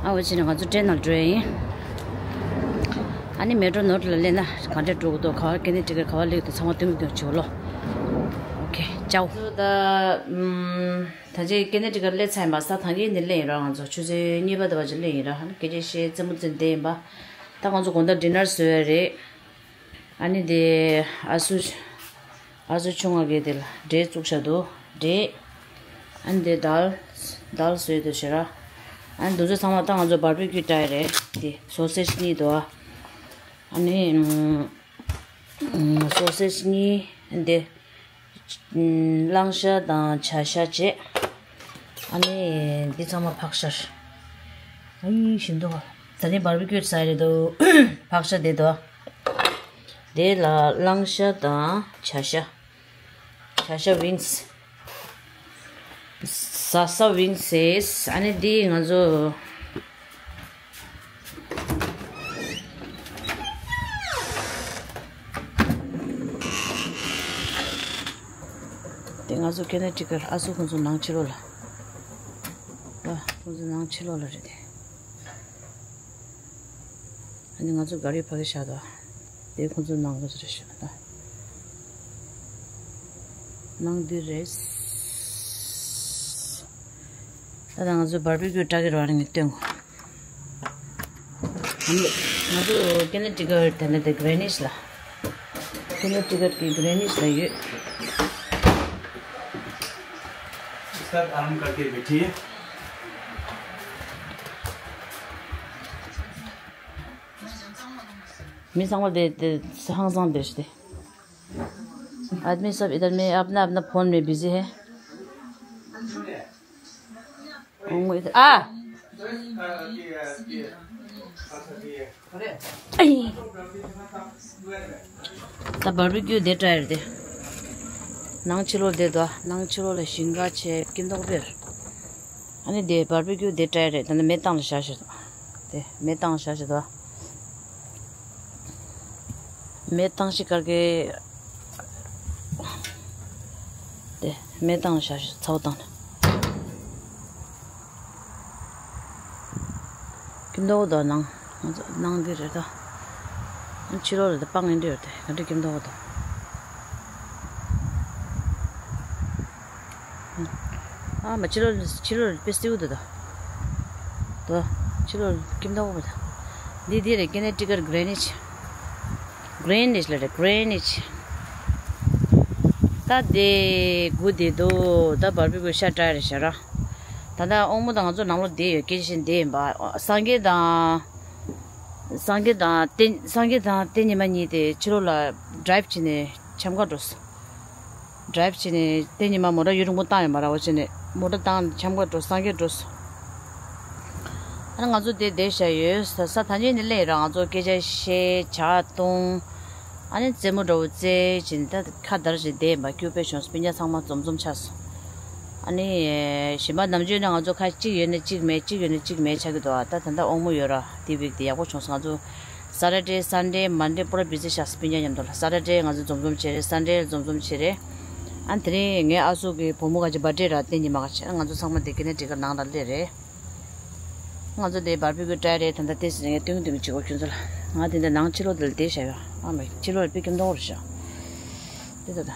ཨ་འོ་བྱས་ནས་ང་ཚོ་ཀྲེན་ནང་འགྲོ་ཡ་ཡིན། ཨ་ནི་མེ་ཊོ་ནོར་ཐ་ལ་སླེབས་ན་ག་འདྲས་འགྲོ་གི་འདུག་ག་པར་ཀེ་ནེ་ཊི་ཀཊ་ག་པར་སླེབས་ཀྱི་འདུག་ཚང་མ་སྟོན་གྱི་སྟོན་གྱི་བྱེད་དགོས་ལོ། ཨོ་ཁེ། ཅའོ། ད་ད་ཅི་ཀེ་ནེ་ཊི་ཀཊ་སླེབས་ཚར་ཡིན་པ། ས་ཐང་གི་ནས་སླེབས་ཡིན་ར། ང་ཚོ་ཆུ་ཚོད་གཉིས་པ་དེ་བར་ཅིག་སླེབས་ཡིན་ར། ཨ་ནི་སྐད་ཆ་བཤད་རྩེད་མོ་རྩེ་བསྡད་ཡིན་པ། ད་ང་ཚོ་དགོང་དག་ཌི་ནར་བཟོ་ཡ་རེད། ཨ་ནི་དེ་ཨ་སུ་ཨ་སུ་ཆུང་བ་གིས་དེ་ལ་འབྲས་བཙུགས་བཞག་འདུག་འབྲས། ཨ་ནི་དེ་དཱལ། དཱལ་བཟོས་འདུག་ཞེ་ར། ཨ་ནི་འདི་ཚོ་ཚང་མ་ད་ང་ཚོ་བར་བི་ཀིའུ་བཏང་ཡ་རེད། དེ་སོ་སེ་ཇི་གཉིས་འདུག་ཨ་ནི་ཨམ་སོ་སེ་ཇི་གཉིས། ཨ་ནི་དེ་ཨམ་གླང་ཤ་དང་བྱ་ཤ་བྱས། ཨ་ནི་འདི་ཚང་མ་ཕག་ཤ་རེད། ཨ་ཡི་ཞིམ་འདུག་ད་ནི་བར་བི་ཀིའུ་ཟ་ཡ་རེད་འདུག་ཕག་ཤ་དེ་འདུག་དེ་ལ་གླང་ཤ་དང་བྱ་ཤ། བྱ་ཤ་ཝིང་སི། ཟ་ས་ཝིང་སི་ཟེར། ཨ་ནི་འདི་ང་ཚོ་དེ་ང་ཚོ་ཀེ་ནེ་ཊི་ཀཊ་ཨ་སུ་ཁོང་ཚོ་ནང་ཕྱི་ལོགས་ལ། ཨ་ཁོང་ཚོ་ནང་ཕྱི་ལོགས་ལ་རེད་དེ། ཨ་ནི་ང་ཚོ་ག་རེ་ཕ་གི་བཞག་དོ། དེ་ཁོང་ཚོ་ནང་ག་ཚོད་རེད་བཞག་ད། ནང་འདི་རེད། ད་ད་ང་ཚོ་བར་བི་ཀིའུ་སྤྲད་ཀྱི་རེད་པ། ངས་སྟོན་གོ། ང་ཚོ་ཀེ་ནེ་ཊི་ཀཊ་དེ་ནས་དེ་གྷི་རེ་ནིཤ་ལ། ཀེ་ནེ་ཊི་ཀཊ་གི་གྷི་རེ་ནིཤ་ལ་ཡོད། सर, आराम करके बैठिए। མི་ཚང་མ་དེ་དེ་ཧང་སང་བསྡད་ཤག་དེ། आदमी सब इधर में अपना अपना फोन में बिजी है। ཨ། ཨི། ད་བར་བི་ཀིའུ་དེ་འདྲ་ཡོད་དེ། ནང་ཕྱི་ལོགས་དེ་དོ། ནང་ཕྱི་ལོགས་ལ་ཞིང་ཁ་བྱས་སྐྱིད་མདོག་དཔེར། ཨ་ནི་དེ་བར་བི་ཀིའུ་དེ་འདྲ་ཡོད་རེད། ད་ནི་མེ་བཏང་ལ་བཞག་ཤག་དོ། དེ་མེ་བཏང་བཞག་ཤག་དོ། མེ་བཏང་ཤིག་གར་གི། དེ་མེ་བཏང་བཞག་ཤག་ཚ་བོ་བཏང་ནས། སྐྱིད་མདོག་དོ་ནང་། ང་ཚོ་ནང་འདི་རེད་དོ། ཕྱི་ལོགས་རེད་དོ། སྤང་ངན་འདྲ་ཡོད་དེ་ག་འདྲ་སྐྱིད་མདོག་དོ། ཨ་མ་ཕྱི་ལོགས་ཕྱི་ལོགས་དཔེ་སེའུ་འདུག་དོ། དོ། ཕྱི་ལོགས་སྐྱིད་མདོག་པོ་དོ། འདི་འདི་རེད། ཀེ་ནེ་ཊི་ཀཊ་གྷི་རེ་ནིཆ། གྷི་རེ་ནིཆ་ལ་རེད། གྷི་རེ་ནིཆ། ད་དེ་དགུ་དེ་དོ། ད་བར་བི་ཀིའུ་ཤ་ཏྲ་རེད་ཤག་ར། ད་ལྟ་དབང་མོ་དང་ང་ཚོ་ནང་ལོགས་བསྡད་ཡོད། སྐད་ཆ་བཤད་བསྡད་ཡིན་པ། སངས་རྒྱས་དང་། སངས་རྒྱས་དང་ཏེ་སངས་རྒྱས་དང་ཏེ་ཉི་མ་གཉིས་དེ་ཕྱི་ལོགས་ལ་ཌ་རའིབ་བྱས་ནས་འཆམ་ག་འགྲོ་སོང་། ཌ་རའིབ་བྱས་ནས་ཏེ་ཉི་མ་མོ་ཊ་ཡུན་རིང་པོ་བཏང་ཡོད་མ་རེད། འོ་བྱས་ནས་མོ་ཊ་བཏང་འཆམ་ག་འགྲོ། སངས་རྒྱས་འགྲོ་སོང་། ཨ་ནི་ང་ཚོ་དེ་བསྡད་བཞག་ཡོད། ས་ས་ཐ་སྙད་ནི་སླེབས་ར། ང་ཚོ་སྐད་ཆ་བཤད། ཇ་བཏུང་། ཨ་ནི་རྩེད་མོ་འདྲ་བོ་རྩེ་བྱས་ནས་ད་ཁ་བརྡར་བྱས་བསྡད་ཡིན་པ། སྐྱིད་པོ་བྱུང་སོང་། སྤུན་ཀྱག་ཚང་མ་འཛོམས་འཛོམས་ཆགས་སོང་། ཨ་ནི་གཞན་པ་ནམ་རྒྱུན་ནས་ང་ཚོ་ཁ་གཅིག་ཡོད་ནས་གཅིག་མེད། གཅིག་ཡོད་ནས་གཅིག་མེད་ཆགས་ཀྱི་འདུག་ཨ་ད་ད་ལྟ་དབང་མོ་ཡོད་ར། དེ་བིག་དེ་ཡག་པོ་བྱུང་སོང་། ང་ཚོ་སེ་ཊར་ཌེ་སན་ཌེ་མན་ཌེ་པུ་ར་བི་ཟི་ཆགས་སོང་། སྤུན་ཀྱག་མཉམ་དུ་ལ་སེ་ཊར་ཌེ་ང་ཚོ་འཛོམས་འཛོམས་བྱས་རེད། སན་ཌེ་འཛོམས་འཛོམས་བྱས་རེད། ཨ་ནི་དེ་རིང་ངའི་ཨ་ཟུག་གི་བུ་མོ་ག་ཅིག་བར་ཐི་ཌེ་ར། ཏེ་ཉི་མ་ག་ཅིག་ང་ཚོ་ཚང་མ་དེ་ཀེ་ནེ་ཊི་ཀཊ་ནང་ལ་སླེབས་རེད། ང་ཚོ་དེ་བར་བི་ཀིའུ་ཏྲའི་རེད། ད་ལྟ་དེ་ཟེར་ངས་སྟོན་གྱི་འདུག་མི་བྱེད་གོ་ཁྱོད་ཚོ་ལ། ང་དེ་འདྲ་ནང་ཕྱི་ལོགས་དེ་ལ་བསྡད་བཞག་ཡོད། ཨ་མ་ཕྱི་ལོགས་ལ་དཔེ་སྐྱིད་མདོག་རེད་ཤག་དེ་ད་ད།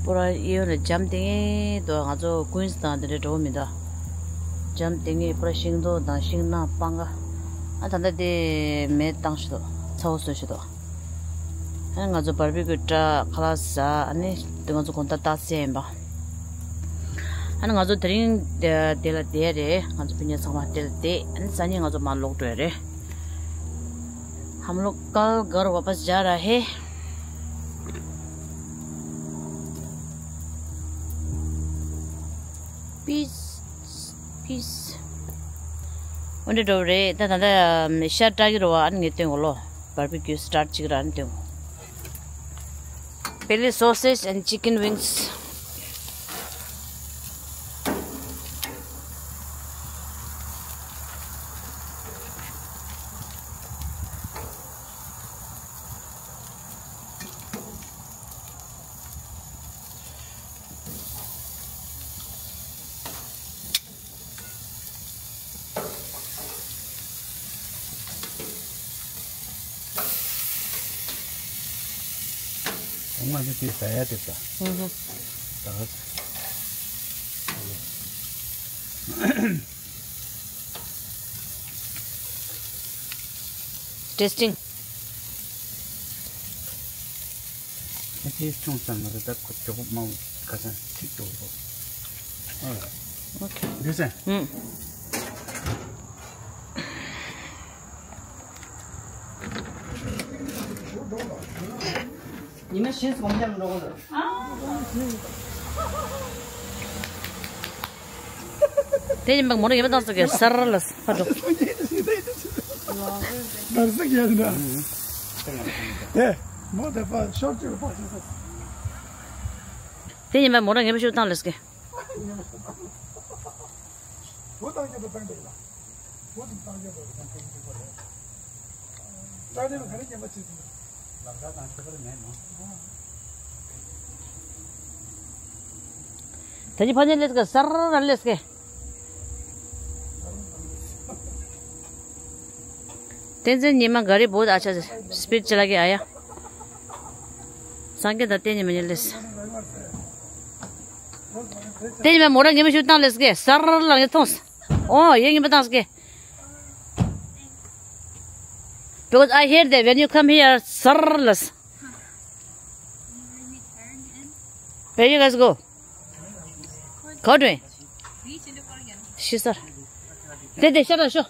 པུ་ར་གཡས་གཡོན་ལ་འཇམ་ཐིང་ངེ་འདུག་ང་ཚོ་ཀུན་སི་དང་དེ་འདྲ་འགྲོ་གི་མི་འདུག་འཇམ་ཐིང་ངེ་པུ་ར་ཤིང་ཏོག་དང་ཤིང་ནགས་སྤང་ཁ། ཨ་ད་ལྟ་དེ་མེ་བཏང་ཤི་འདུག་ཚ་བོ་བཟོ་ཤི་འདུག་ཨ་ནི་ང་ཚོ་བར་བི་ཀིའུ་ཏྲ་ཁ་ལག་ཟ། ཨ་ནི་དེ་ང་ཚོ་དགོང་དག་རྟགས་གསལ་ཡིན་པ། ཨ་ནི་ང་ཚོ་དེ་རིང་དེ་དེ་ལ་བསྡད་རེད། ང་ཚོ་སྤུན་ཀྱག་ཚང་མ་དེ་ལ་བསྡད། ཨ་ནི་སང་ཉིན་ང་ཚོ་མར་ལོག་འགྲོ་ཡ་རེད། हम लोग कल घर वापस जा रहा है। पीस पीस འོ་འདྲ་འགྲོ་རེད། ད་ད་ད་ཤ་སྟག་གི་རོ་ཨ་ནི་ངས་སྟོན་གོ་ལོ། བར་བི་ཀིའུ་སི་ཊར་ཊི་གཅིག་ར་ཨ་ནི་སྟོན་གོ། Philly sausage and chicken wings. ང་ཚོ་དེ་ཟ་ཡ་དེ་ཟ། ཨུ་ཧུ། ཟ། ཊེ་སི་ཊིང་། ཨ་ཊེ་སི་ཊི་ཆུང་ཙམ་མ་རེད། ད་ཁོ་ཇོ་བོ་མང་ཁ་སང་ཐིག་ཏུ་འོ། ཨོ་ཁེ། འདི་ཟེ། ཨུམ། ཉི་མ་བཞི་སྒོམ་རྒྱབ་འགྲོ་གི་འདུག་དེ་ཡིན་པ་མོ་རང་ངེས་པ་བཏང་ཟེར་གི་སར་ལ་ཕ་འགྲོ། ནར་སི་ག་ཡིན་ན། དེ་མོ་དེ་ཕ་ཤོར་ཅིག་ཕ་ཤོར་ས། དེ་ཡིན་པ་མོ་རང་ངེས་པ་ཤོར་བཏང་ལེ་ཟེར་གི། བུ་བཏང་རྒྱུ་དེ་བཏང་འདུག་ལ། བུ་དེ་བཏང་རྒྱུ་དེ་བཏང་རྒྱུ་དེ་རེད། ད་ནི་ག་རེ་ཉན་པ་བྱེད་ཟིན། ལམ་ཁ་དང་ཁྱད་པར་མེད་ནོ། ད་ཅི་ཕ་ཉན་ལེ་ཟེར་གི་སར་ར་ལེ་ཟེར་གི། བསྟན་འཛིན་ཉི་མ་ག་རི་བོད་ཨ་ཆ་སྤིད་ཅི་ལ་གི་ཨ་ཡ། སངས་རྒྱས་དང་བསྟན་ཉི་མ་ཉན་ལེ་ཟེར། བསྟན་ཉི་མ་མོ་ར་ངེས་པ་ཤོར་བཏང་ལེ་ཟེར་གི་སར་ར་ལ་ངས་མཐོང་སོང་། ཨོ་ཡེ་ངེས་པ་བཏང་ཟེར་གི། Because I hear that when you come here, སར་ལ་ཟེར། Where you guys go? Caught me. ཤི་སར། དེ་དེ་ཤར་ལ་ཤོག་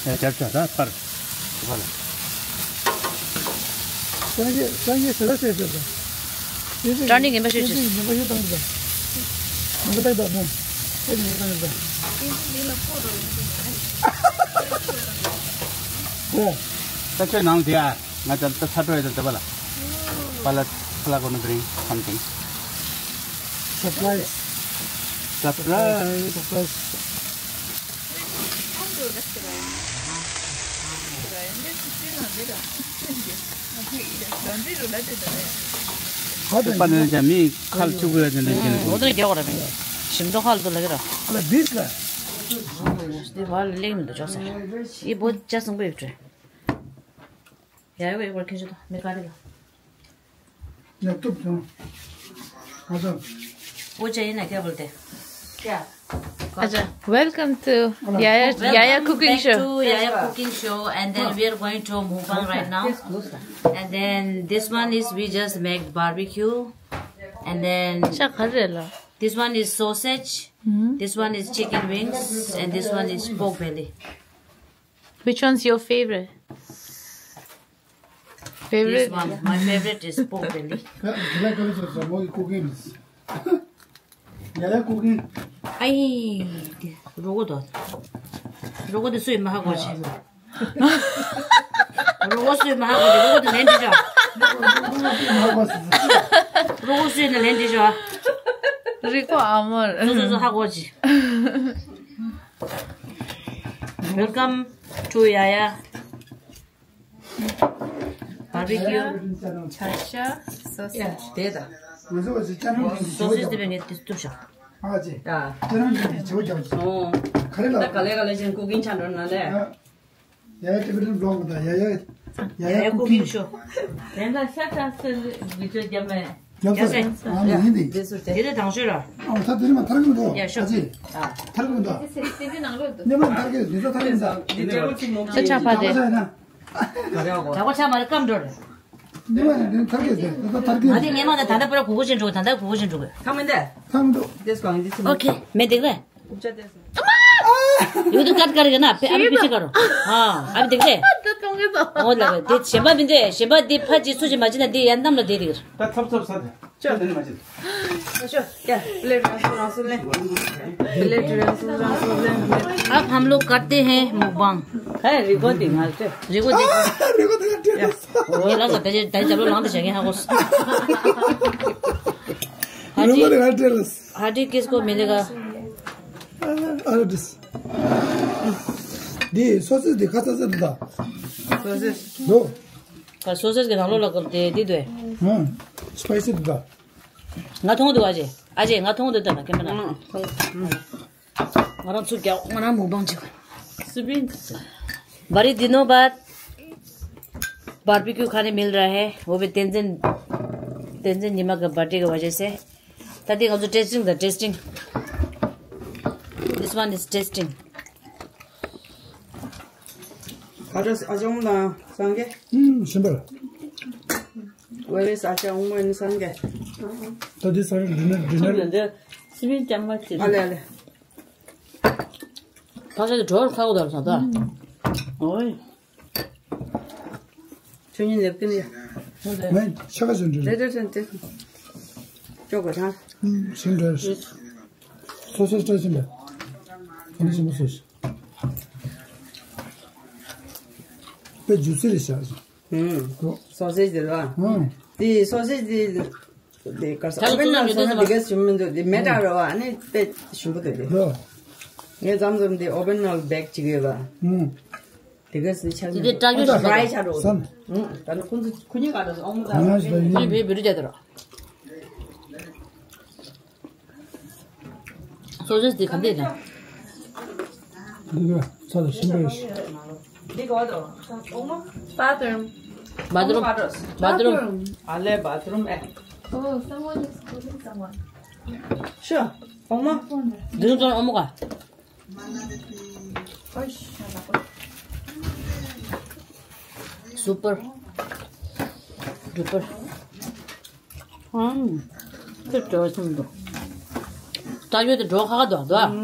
ཡ་རྒྱབ་ཆ་ད་པར། སངས་རྒྱས་སངས་རྒྱས་ཞེ་ལ་ཟེར་ཟེར་དང་། ཀྲ་ནི་ངན་པ་ཤོད་ཅིག་ངན་པ་ཤོད་དང་དང་། ངན་པ་བཏང་དང་མོ། ཨེ་ངན་པ་བཏང་དང་། ད་ཁྱོད་ནང་དེ་ཨ། ང་ད་ལྟ་ཚ་དྲོད་ཡོད་ད་ལྟ་བ་ལ། པ་ལ་ཕ་ལ་གོ་ན་bring something. Surprise. Surprise. Surprise. པ་ནི་ཅང་མི་ཁ་ལ་ཆུ་བུ་ཡ་ཅན་ལ་ཅན་ལ། འོ་དེ་རྒྱག་གོ་ར་མི། ཞིམ་ཏོག་ཁ་ལ་དུ་ལ་གི་ར། ཨ་ལ་this ལ། དེ་བ་ལ་ལེགས་མི་འདུག་ཅོག་ཟེར། ཡི་བོ་ཅ་སང་པོ་ཡོད་བྲོས། ཡ་ཡོ་ཡོ་བར་ཁྱེར་ཆོད་དོ་མི་ཀ་རི་ལ། ལེབ་ཊོབ་བྱུང་། ཨ་ཙམ། འོ་ཅ་ཡིན་ན་ཁྱེད་བོལ་ཏེ། ཁྱེད། ཨ་ཅག Welcome to Yaya Yaya Cooking Welcome back Show. To Yaya Cooking Show, and then we are going to mukbang right now. And then this one is we just make barbecue, and then ཤ་ག་རེ་ལ། This one is sausage. This one is chicken wings, and this one is pork belly. Which one's your favorite? This favorite? One, my favorite is pork belly. Yaya cooking. Yaya cooking. ཨའི། རོ་གོ་དོ། རོ་གོ་དེ་སུས་མ་ཧ་གོ་ཅི། རོ་གོ་སུས་མ་ཧ་གོ་ཅི། རོ་གོ་དེ་ལན་འདི་ཅོ། རོ་གོ་སུས་ནི་ལན་འདི་ཅོ། རི་ཀོ་ཨ་མོར། སུ་སུ་སུ་ཧ་གོ་ཅི། Welcome to Yaya. Barbecue. ཆ་ཤ། sausage. དེ་ད། ང་ཚོ་བ་ཚོ་ཅ་ནང་ཅན་གྱི་བྱེད་སྒོ་sausage རྒྱབ། དེ་བས་ངས་དེ་བཏུབ་ཤག་ཨ་ཅེ། ཨ། ཅ་ནང་ཅན་གྱི་བྱེད་སྒོ་རྒྱབ། ཨོ། ག་རེ་ལ། ད་ག་ལེ་ག་ལེ་ཅན་cooking channel ནང་ལས། ཡ་ཡ་Tibetan vlog དང་ཡ་ཡ། ཡ་ཡ་cooking show. དེ་འདྲ་ཤ་ཤ་སེ་བི་ཌི་ཡོ་རྒྱབ་མེད། རྒྱབ་ས། ཨ་མ་ཡིན་དེ། དེ་ཚོ་དེ་རེ་དང་ཤོས་ར། ཨ་ད་དེ་རེ་མ་ཐར་གི་མི་འདུག་ཡ་ཤོ། ཨ་ཅེ། ཐར་གི་མི་འདུག་དེ་ཚོ་ནང་ལོགས་འདུག་ནི་མ་ཐར་གི་འདུག་ད་ཐར་གི་མི་འདུག་དེ་ཅ་ཆ་ཕ་དེ། ད་ཆ་ཡིན་ན། ད་གོ་ཆ་མ་རེད་སྐམ་འགྲོ་རེད། འདི་མ་ནི་འདི་ཐར་གི་ཟེར། ད་ཐར་གི་ང་དེ་ངས་མ་ད་ད་ལྟ་པུ་ར་གུ་གུ་ཅན་འགྲོ། ད་ལྟ་གུ་གུ་ཅན་འགྲོ་གི་ཐང་མི་འདི། ཐང་མི་འདུག་དེ་སྐོང་འདི་སི་མོ། ཨོ་ཁེ། མེ་འདེགས་རེད། ཡོད་དུ་ཀར་ཀར་གི་ན་ཕེ་ཨ་མི་ཕི་ཆི་ཀ་རོ། ཨ་ཨ་མི་འདེགས་རེད། ད་གཏོང་གི་ཚོ། ཨོ་ལ་དེ་གཞན་པ་མི་འདྲ། གཞན་པ་འདི་ཕ་ཅི་སུ་ཅི་མ་ཅི་ན་འདི་ཡན་ནམ་ལ་བསྡད་དེ་གི་ར། ད་ཐབ་ཐབ་ས་དེ། ཅོ། དེ་ནི་མ་ཅི། ཤོ། ཀྱ། པི་ལེ་ཊི་རང་སུ་རང་སུ་ལེན། པི་ལེ་ཊི་རང་སུ་རང་སུ་ལེན། अब हम लोग करते हैं mukbang. है रिकॉर्डिंग आज। Recording. Recording. ओ लगा तो ये दाई चालू लांद जाएंगे हाँ बस। हाडी। रिकॉर्डिंग आज। हाडी किसको मिलेगा? अरे दिस। दी सॉसेज दी खाता से दा। सॉसेज दो। का सॉसेज के नाम लगा दे दी दो। हम्म। स्पाइसी दा। ང་མཐོང་འདུག་ཨ་ཅེ། ཨ་ཅེ་ང་མཐོང་འདུག་ད་ན་ཁྱེད་མ་ན། ང་རང་ཚུར་རྒྱག་ང་རང་མུག་པང་བྱེད། སི་པིན། बारी दिनों बाद बारबेक्यू खाने मिल रहा है, वो भी तेंजिन। तेंजिन ཉི་མ་གི་བར་ཌེ་གི་བ་ཇེ་སེ། ད་དེ་ང་ཚོ་testing དང་testing. This one is testing. ཨ་ཅག་ཨ་ཅག་ཨོང་དང་སངས་རྒྱས། ཨུམ། ཤིན་པར། Where is ཨ་ཅག་ཨོང་མོ་ཨེན་སངས་རྒྱས། ད་འདི་སངས་རྒྱས་dinner dinner། ཚུར་ལ་འདི་སི་པིན་ཅང་མ་ཅི། ཨ་ལེ་ཨ་ལེ། ཕ་ཤ་དེ་གྲོགས་ཁ་གོ་དར་སོང་ད། ཨོའི། ཆུ་ཉིན་ལེབ་ཀིན་ཡ། མེ་ཆ་ག་ཟིན་རེད། རེད་རེད་རེད། ཅོག་གོ་ཐང་། ཟིན་རེད། སོ་སོ་སོ་ཟིན་རེད། ཁ་ནི་ཟིན་པ་སོ་སོ། དཔེ་ཇུ་སི་རེད་ཤག་ཧུམ། སོ་སེ་ཇི་དེ་ལ། ཧུམ། དེ་སོ་སེ་ཇི་དེ་ག་ས་ད་ཨོ་བན་ནང་སོང་ན་དེ་ག་ཞིམ་མི་འདུག་དེ་མེ་དྲག་རེད་བ། ཨ་ནི་དཔེ་ཞིམ་པོ་འདུག་དེ། ངས་མཚམས་མཚམས་དེ་ཨོ་བན་ནང་བེག་བྱེད་ཀྱི་ཡོད་པ། ཧུམ། དེ་ག་སི་ཆགས་དེ་ཀྱི་དེ་ཏྲ་ཡོ་ཤི་ཌ་རའི་ཆགས་འགྲོ། སམ། ཧུམ། ད་ནི་ཁོང་ཚོ་ཁོ་གཉིས་ག་འདྲ་སོང་ཨོ་མོ་ད། ང་ཡང་ཞིག་ད་ཡིན། ཁོ་གཉིས་བེ་བེ་རུ་རྒྱ་དེ་ར། སོ་སོ་དེ་ག་འདྲས་དང་། འདི་ག་ཚ་ལ་ཤིན་པ་ཡོད་ཤི། འདི་ག་བ་དོ། ཨོ་མོ། bathroom། bathroom། bathroom། ཨ་ལེ་bathroom ཨེ། Oh, someone is calling someone. Sure. ཨོ་མོ། འདི་ཚོ་ཨོ་མོ་ག Super duper. ཨམ། དེ་འགྲོ་བཞིན་འདུག་ད་ཡོད་དེ་འགྲོ་ཁ་ཁ་འདུག་འདུག་ཨམ།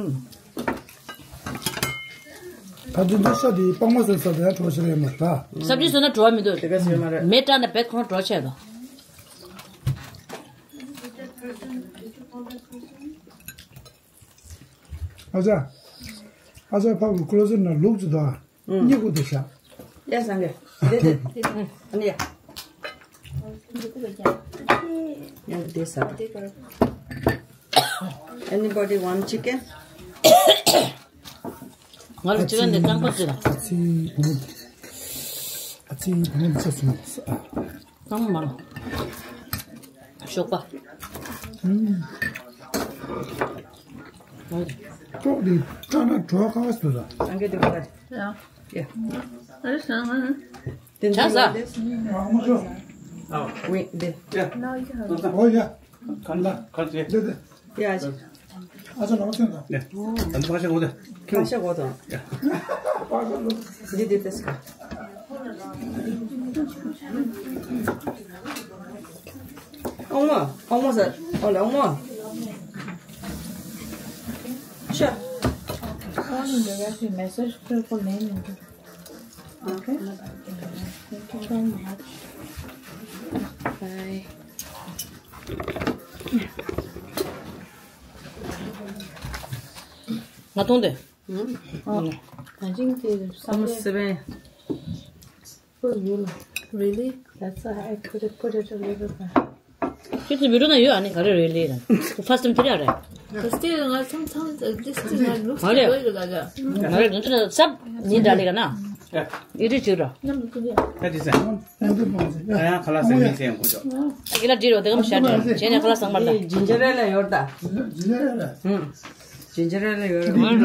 ད་དུང་འདི་ཤ་དེ་སྤང་མ་ཟོས་ས་དེ་ཡང་བྲོ་བྱེད་ཡོད་མ་རེད་ད། སབ་ཇི་བཟོས་ན་བྲོ་བ་མི་འདུག་དེ་ག་ཟེར་མ་རེད། མེ་བཀྲ་ན་བེད་ཁོང་བྲོ་ཆེ་དོ། ཨ་ཅག་ཨ་ཅག་ཕ་གི་ཀློ་ཟེར་ན་ལུག་ཅིག་དང་། ཨུ། སྙིང་ཁུ་དེ་ཤ། ཡ་སང་གེ། དེ་དེ། ཨ་ནི་ཡ། ཡ་དེ་ས། Anybody want chicken? ང་ལ་ཅི་ག་འདི་གཙང་པོ་ཅི་ལ། ཨ་ཙི་བུ་མོ། ཨ་ཙི་བུ་མོ་ཚ་སོང་། གཙང་མ་ལ། ཞོགས་པ། ཨུམ། ཀྲོག་འདི་སྐྲག་ན་བྲོ་ཁ་སུ་ལ། ཨང་ཀེ་དུ་ཁ། ཡ། ཡ། ཨ་རེ་སང་ཨ། དེ་ཆ་ས། ཨ་མོ་ཤོ། ཨ། ཝི་འདི། ཡ། ཨོ་ཡ། གང་ལ་གང་ལ། དེ་དེ། ཡ་ཅི། ཨ་ཅག་ལག་ཚོད་དང་། ཡ། ཨ་ཅག་ཕག་ཤ་གོ་དེ། ཕག་ཤ་གོ་དང་། ཡ། འདི་འདི་ཏེས་ཀ། ཨོ་མ། ཨོ་མ་ཟེར། ཨོ་ལེ་ཨོ་མ། ཤ། Message to for name. Okay. Thank you so much. Bye. ང་མཐོང་དེ། ཨ། ད་ཅིང་དེ་བསམ་བློ་སེ་བན། Really? That's why I could have put it a little bit. ཁྱོད་ཚོ་བི་ཌིའོ་ནང་ཡོད། ཨ་ནི་ག་རེ་རེད་ལས་དང་། ཕར་སྟོན་དེ་རེད་རེད། But still, ང་ཚང་ཚང་this thing I looks ག་རེ། Good ལ་ལ། ག་རེ་ང་ཚོ་ལ་སབ་ཉིན་འདྲ་ལས་ག་ན། ཡ། ཡི་རི་ཅིག་ར། ནམ་དུ་ཡ། ད་དེ་ཟེར། ཡང་ཁ་ལག་ཟ་ཉིན་ཟེར་ཡང་གོ་ཆོག་ཡི་ལ་འདྲི་རོ་དེ་གམ་ཤ་འདྲ་བྱས་ནས་ཁ་ལག་ཟ་མར་ད། ཇིན་ཇར་ཨེ་ལ་ཡོད་ད། ཇིན་ཇར་ཨེ་ལ། ཧུམ། ཇིན་ཇར་ཨེ་ལ་ཡོད་རེད། ཨོ་ཡང་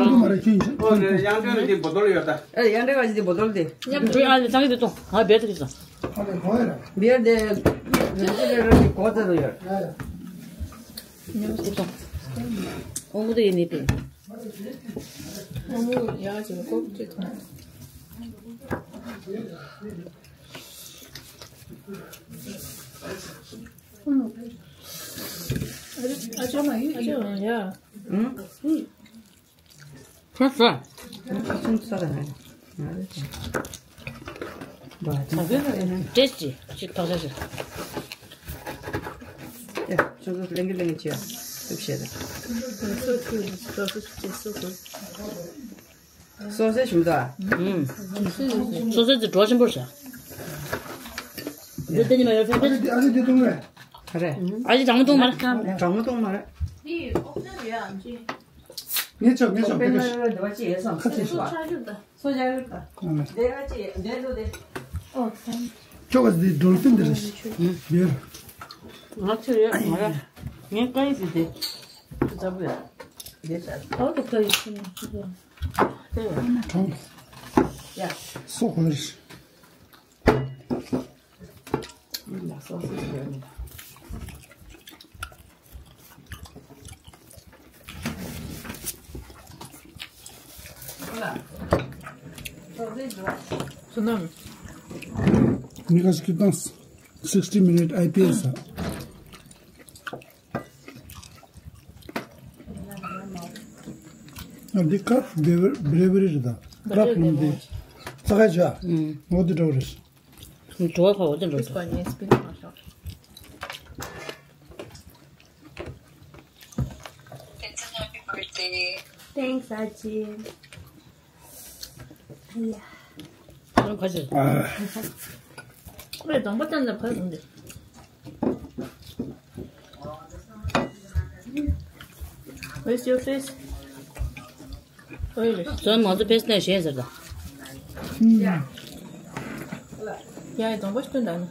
ཅོ་ནི་དེ་བོ་ཏོལ་ཡོད་ད། ཨེ་ཡང་འདྲ་བ་ཞིག་དེ་བོ་ཏོལ་དེ། ཉམས་ཅོ་ཨ་ལེ་ཚང་གི་དེ་ཏོ། ཨ་བེར་དེ་གི་ས། བེར་དེ་རེ་ཅི་རེ་རེ་གི་གོ་ཚར་ཡོད། ཉམས་ཅོ་ཏོ། ཨོ་མོ་དེ་ཡིན་ནི་པེ། ཨོ་མོ་ཡ་ཅོ་ཀོ་ཅེ་ཐོང་། ཨ་ཅོ་མ་ཡུ་ཨ་ཅོ་ཡ། ཁོ་ས། ཁ་སུམ་ས་ར་ཧ། ཏེས་ཅི་ཅི་ཐག་ཆ་ཞིག་ཡ། ཁྱོད་ཚོ་ལེང་གི་ལེང་གི་བྱེད་ཡ། ཐུབ་བྱེད་ད། སོ་སོ་ཞུ་ད། ཨུམ། སོ་སོ་ཅི་འགྲོ་ཆེན་པོར་བྱ། འདི་དེ་ཉི་མ་ཡོད་ཕན་ཕན། ཨ་ཅེ་དེ་གཏོང་རེད། ག་རེ། ཨ་ཅེ་གྲང་མོ་གཏོང་མ་རེད། གྲང་མོ་གཏོང་མ་རེད། ངས་ཆོག་ངས་ཆོག་ངས་ཆོག་ཁ་ཆེ། སོ་ཡ་རུ་ད། དེ་ཨ་ཅེ་དེ་ལོ་དེ། ཨོ་ཐེང་། ཅོག་ག་འདི་ཌོལ་ཕིན་འདི་རེད། ཡོད། ང་ཚོ་ཡོད་མ་རེད། ངས་ཀ་ཡི་ཟི་དེ། ཙ་བུ་ཡ། དེ་ཙ། ཨོ་ཏོ་ཀ་ཡི་ཟི་ནི་ཅི་དེ། དེ་ཡ། གྲང་། ཡ། སོ་ག་རེད། Sunam. Because you don't sixty minute I P S. འདི་ཀ་བེ་བེ་རེ་བེ་རེ་རེད་ད། རབ་ལུང་འདི། ས་ཁ་ཆ། ཨུམ། འོ་འདི་འདྲ་བོ་རེད། འགྲོ་བ་ཁ་འོ་འདི་འགྲོ་ད། Thanks, Aji. ཡ། ཁྱོད་ཁ་ཤས། ཨ། ཁོས་གདོང་པ་བསྟན་ལ་ཕར་ཡོང་དེ། Where's your face? ཨོ་ཡ་ལེ། ཚོན་མང་ཚོ་ཕེ་སི་ནས་ཞེན་ཟེར་ད། ཡ། ཡ་ཡ་གདོང་པ་སྟོན་དང་ནི།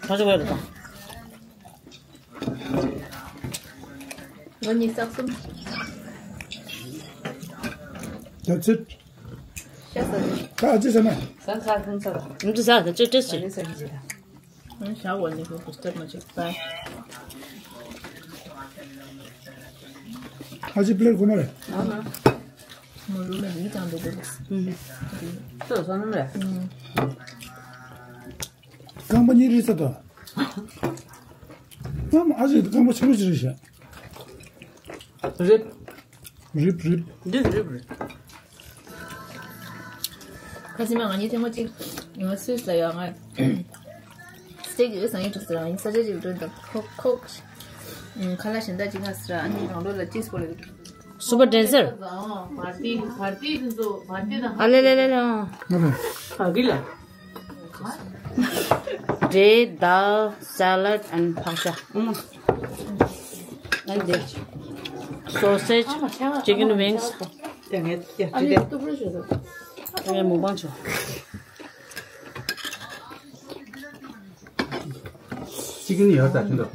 ཁ་ཤས་བས་ད། ང་གཉིས་ས་གསུམ། That's it. ཤ་ཟ་ནི། ཁ་ཨ་ཅེ་ཟ་ན། ས་ཁ་ཁུང་ས་ར། ཨ་ཅེ་ཟ་ད་ཅེ་ཏེས་ཅེ། ཨ་ནི་ས་གི་ཅེ་ད། ཨ་ནི་ཤ་བ་ནི་ཁུ་ཁུ་སྟབས་མ་ཅིག་པ། ཨ་ཅེ་པི་ལེ་ཊི་གོ་མ་རེད། ཨ་ན། མོ་རུ་མེ་ཡི་དང་འདུག་འདུག་ཨུ། ཏོ་སོ་ནམ་རེད། ཨུ། རྐང་པ་གཉིས་རིལ་ས་དང་། རྐང་པ་ཨ་ཅེ་རྐང་པ་ཆེན་པོ་ཅིག་རེད་ཤག་རིབ། རིབ་རིབ། འདི་རིབ་རེད། ཁ་སང་ང་གཉིས་ཐེངས་མ་གཅིག་ང་སུད་སི་ལ་ཡོད། ང་སི་ཊེག་ཅིག་ཟ་ཡིན་འགྲོ་ཟེར། ང་གཉིས་ས་ཆ་གཅིག་འགྲོ་དང་ཁོ་ཁོ་ཁ་ལག་གཞན་དག་ཅིག་ང་ཟེར། ཨ་ནི་རང་འགྲོ་ལ་ཅིས་པོ་ལ། Super dancer. ཨ་ལེ་ལེ་ལེ་ལེ། ག་གི་ལ། འབྲས་དང་salad and ཕག་ཤ། ཨ་འདི་sausage, chicken wings. དེ་ངས་དེ་ངས་མུག་པང་བྱོས། chicken ཡོད་ད་ཁྱོད་ཚོ།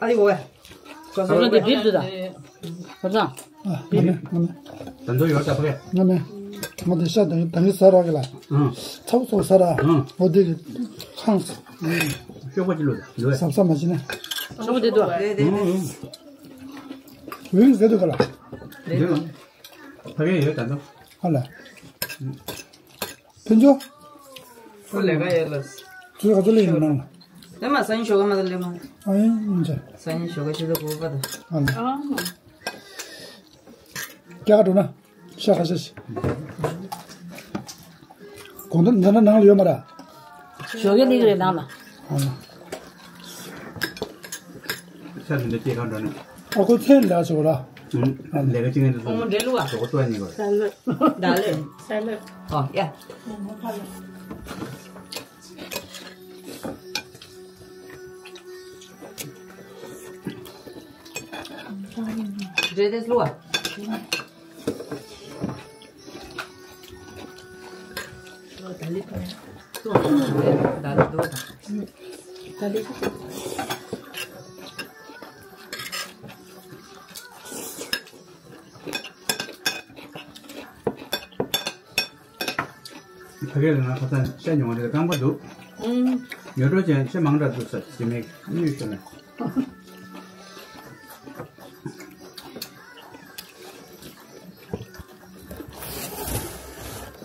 ཨ་ཡོ་ཝེ། ཁོ་ཚོ་འདི་བིབ་འདུག་ད། ཁོ་ཚོ། ཨ། ང་མེད། ང་མེད། ད་འདོད་ཡོད་ད་ཕ་གི། ང་མེད། ང་དེ་ཤ་དང་དང་གི་ཟ་ར་གི་ལ། ཨང་། ཚ་བོ་ཚ་བོ་ཟ་ར། ཨང་། འོ་དེ་གི་ཁང་། ཤོག་པ་ཅི་ལོ་ད་འདོད། ཟབ་ཟབ་མ་བྱེད་ན། ཤོག་པ་དེ་འདུག་ཨ། ཨང་ཨང་། ཝིང་ཟེར་འདུག་ག་ལ། འདི་ལ། ཕ་གི་ཡོད་ད་འདོད། ཨ་ལ། ཕུན་ཚོགས། ཁོ་ལས་ཀ་ཡོད་ལ། ཁྱོད་ག་ཚོད་ལས་ཡིན་ནམ། དེ་མ་སང་ཉིན་ཞོགས་ཀ་མ་ད་ལས་མ། ཨ་ཡིན་ཡིན་ཅེ། སང་ཉིན་ཞོགས་ཀ་ཆུ་ཚོད་དགུ་པ་ད། ཨ་ལ། སྐྱ་ག་འགྲོ་ན། ཤ་ཁ་ཤ་ཤི། གོང་དུ་འདི་ན་ནང་ལ་ཡོད་མ་ར། ཞོགས་ཀ་ནི་རེད་ནང་ལ། ཨ་ལ། ཤ་དེ་འདྲ་སྐྱེ་ག་འགྲོ་ནས། ཨ་ཁོ་ཚན་ལ་ཞོག་ལ། ལས་ཀ་ཅི་ངན་དུ་སོང་། ཨོ་འདྲེ་ལུ་བ། ཞོག་ཏུ་ནི་གོ། ད་ལོས། ད་ལོས། ད་ལོས། ཨོ་ཡ། འདྲེ་དེ་ལུ་བ། ད་ལི་ད་ལི་ད་ལི་ད་ལི་ད་ལི་ད་ལི། ཕ་གི་ལ་ང་ཁ་སང་ཤ་ཉོ་བ་རེད། རྐང་པ་འདུག་ཨུམ། ཉོ་སྤྲོ་ཅན་ཤ་མང་དྲགས་འདུག་ཟེར་ཞི་མིས་དངུལ་ཤོར་ནས།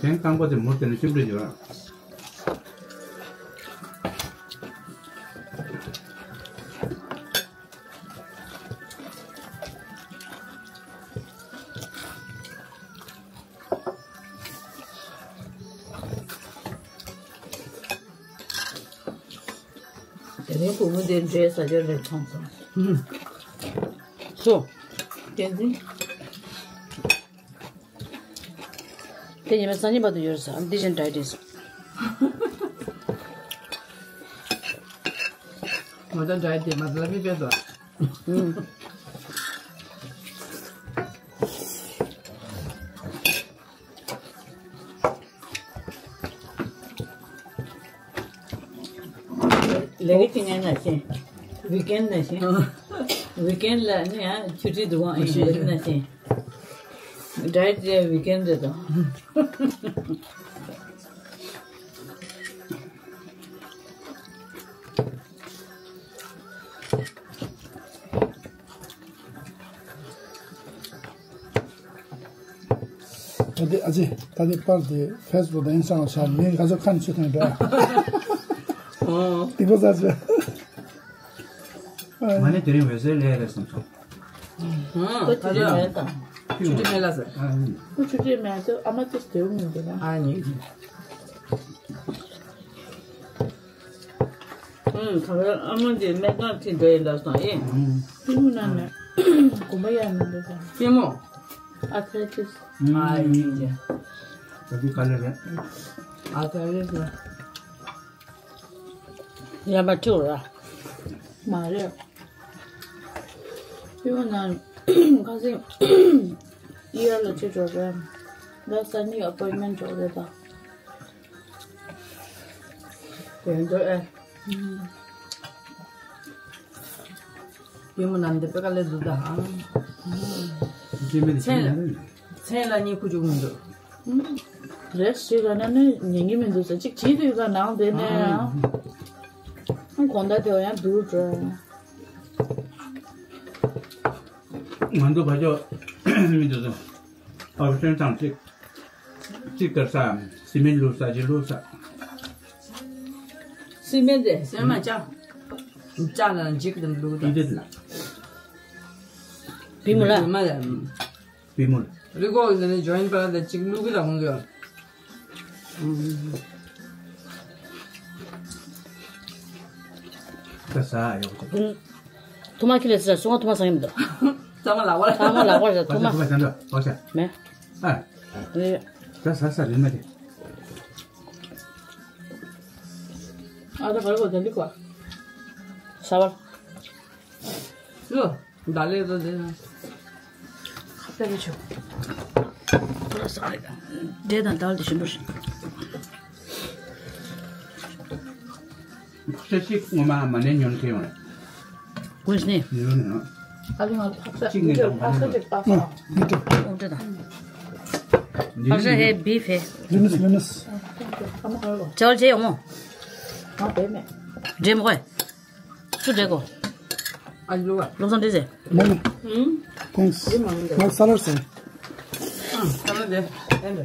དེང་རྐང་པ་དེ་མུར་དེ་ནས་ཤུབ་རེ་ཡོད། དེ་རིང་བུ་མོ་དེ་འདྲའི་ཟ་རྒྱུ་རེད་མཐོང་སོང་། སོ། བསྟན་འཛིན། དེ་ཉི་མ་སང་ཉིན་བར་དུ་ཡོད་ས་འདི་བཞིན་ཌའེ་ཊི་ཡིན་སོང་། ང་ཚོ་ཌའེ་ཊི་དེ་མ་ལ་མི་དཔེ་དོ། ལས་ཀ་བྱེད་མཁན་ནང་བཞིན། ཝིག་ཨེན་ནང་བཞིན། ཝིག་ཨེན་ལ་ནི་ཡང་ཆུ་ཁྲིད་འདུག་ཨང་ཡིན་པ་ནང་བཞིན། ཌའེ་ཊི་ཝིག་ཨེན་རེད་དོ། ད་ལྟའི་ཨ་ཅེ་ད་ལྟའི་པར་དེ་ཕེ་སི་བུག་དང་ཨིན་སི་ཊ་གྲམ་ལ་ཤར། ངས་ང་ཚོ་ཁ་ནས་ཆུ་ཐོན་འདྲ། སྡིག་པ་ཟ་ཆེ། ང་ནི་དེ་རིང་འོད་ཟེར་ལས་རེད་བསམ་སོང་། ཁོ་ཆུ་ཁྲིད་མེད་དང་། ཆུ་ཁྲིད་མེད་ལ་ཟེར། ཁོ་ཆུ་ཁྲིད་མེད་དུ་ཨ་མ་དེ་སྡེའུ་མི་འདུག་ན། ཨ་ནི། ཨུམ། ད་བར་ཨ་མ་འདི་སྨན་ཁང་ཁྲིད་འགྲོ་ཡིན་ལབ་སོང་ཨེ། ཨུམ། ཨུམ། ན་ནི་དགོངས་པ་ཡར་མི་འདུག་ད། སྐྱེ་མོ། ཨ་ཐར་ཊིས། ཨ་ཡིན་ཀྱང་། ད་འདི་ག་ལེ་རེད། ཨ་ཐར་ཊིས་ལ། ཡར་མ་ཐུག་ར། མ་རེད། སྐྱེ་མོ་ན་ཁ་སང་ཨི་ཨར་ལ་ཁྲིད་འགྲོ་རེད། ད་སང་ཉིན་ཨ་པོའིན་མེན་འགྲོ་རེད་ད། དེ་འདྲ་ཨེ། ཡུ་མོ་ནང་འདི་པེ་ཀ་ལས་འདུག་ད་ཨང་། མཚན་མཚན་ལ་གཉིད་ཁུག་བཅུག་མི་འདུག་རེས་ཞིག་ལ་ན་ནི་ཉན་གྱི་མི་འདུག་ཟེར་གཅིག་བྱིས་དུས་ཀ་ནང་དེ་ནས་ཨང་། དགོང་དག་དེ་བ་ཡང་སྡུག་འགྲོ། ང་ཚོ་བ་ཅོ་མི་འདུག་ཟེར། ཨ་བ་ཅན་ཚང་གཅིག་གཅིག་ལྟར་ས། སི་མེན་བླུགས་ས་ཅི་བླུགས་ས། སི་མེན་དེ་སི་མེན་མ་ཅང་། ཅང་ལ་འཇིག་དང་བླུགས་ཨི་དང་། དེ་ལ། བི་མོ་ལ། བི་མ་ལ། བི་མོ་ལ། རི་གོ་གི་ནི་ཇོ་ཡིན་པ་ལ་དེ་གཅིག་བླུགས་གི་ལ་འོང་གི། ད་ཟ་ཡག་པོ་བྱས། ཐུ་མ་ཁྱི་ལ་ཟེར་སུ་ང་ཐུ་མ་ཟ་ཡི་མི་འདུག་ཚང་མ་ལག་པར། ཚང་མ་ལག་པར་ཟ་ཐུ་མ། ཐུ་མ་ཟ་འདུག་ཨོ་ཤ། མེ། ཨ། ཨེ། ད་ཟ་ཟ་རིན་མ་དེ། ཨ་ད་བར་གོ་དེ་འདི་གོ། ཟ་བར། ལོ། ད་ལེ་ཏོ་དེ་ན། ཁ་པེ་རེ་ཆོ། ཁོ་ལ་ས་རེ། འདྲེ་དང་དལ་དེ་ཞིམ་པོ་རེད། ཕག་ཤ་གཅིག་ངོ་མ་མ་ནས་ཉོ་ནས་ཁྱེར་ཡོང་རེད། ཀུན་སྣེ། ཉོ་ནས་ཡོང་། ཨ་ལི་ང་ཕག་ཤ་གཅིག་ནས་ཉོ་ཕག་ཤ་གཅིག་ཨ་མི་ཏོ། ཨོ་ཏོ་དང་། ཕག་ཤ་ཧེ་བིབ་ཧེ། ལི་མིས་ལི་མིས། ཅའོ་ཅེ་ཡོང་མོ། ང་བེ་མེ། འདྲེ་མོ་ཧེ། སུ་འདྲེ་གོ། ཨ་ལུ་བ། ལོ་སང་འདྲེ་ཟེ། མོ་མོ། ཧུམ། Thanks. ང་ས་ལར་ཟེ། ཨ་ས་ལར་ཟེ། ཨེ་འདྲེ།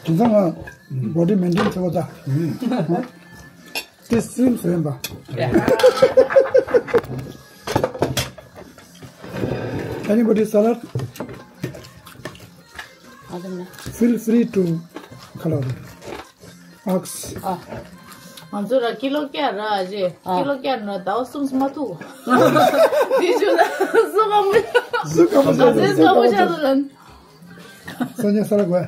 དེང་སང་ང་body maintain བྱེད་པ་ད། དེ་slim ཟེར་ཡིན་པ། Anybody salad? ཨ་ཙམ་ནས། Feel free to color. ཨགས། ཨ། ང་ཚོ་ར་ཀི་ལོ་བརྒྱ་ར་རེད། ཨ། ཀི་ལོ་བརྒྱ་ན་ཟླ་བ་གསུམ་མ་ཐུག་དེ་བྱུང་ན་སུ་ག་མོ་ཆགས། ཨ་ཙི་ག་མོ་ཆགས་འདུག་ལན། སོ་ཉ་ས་ལ་གོ།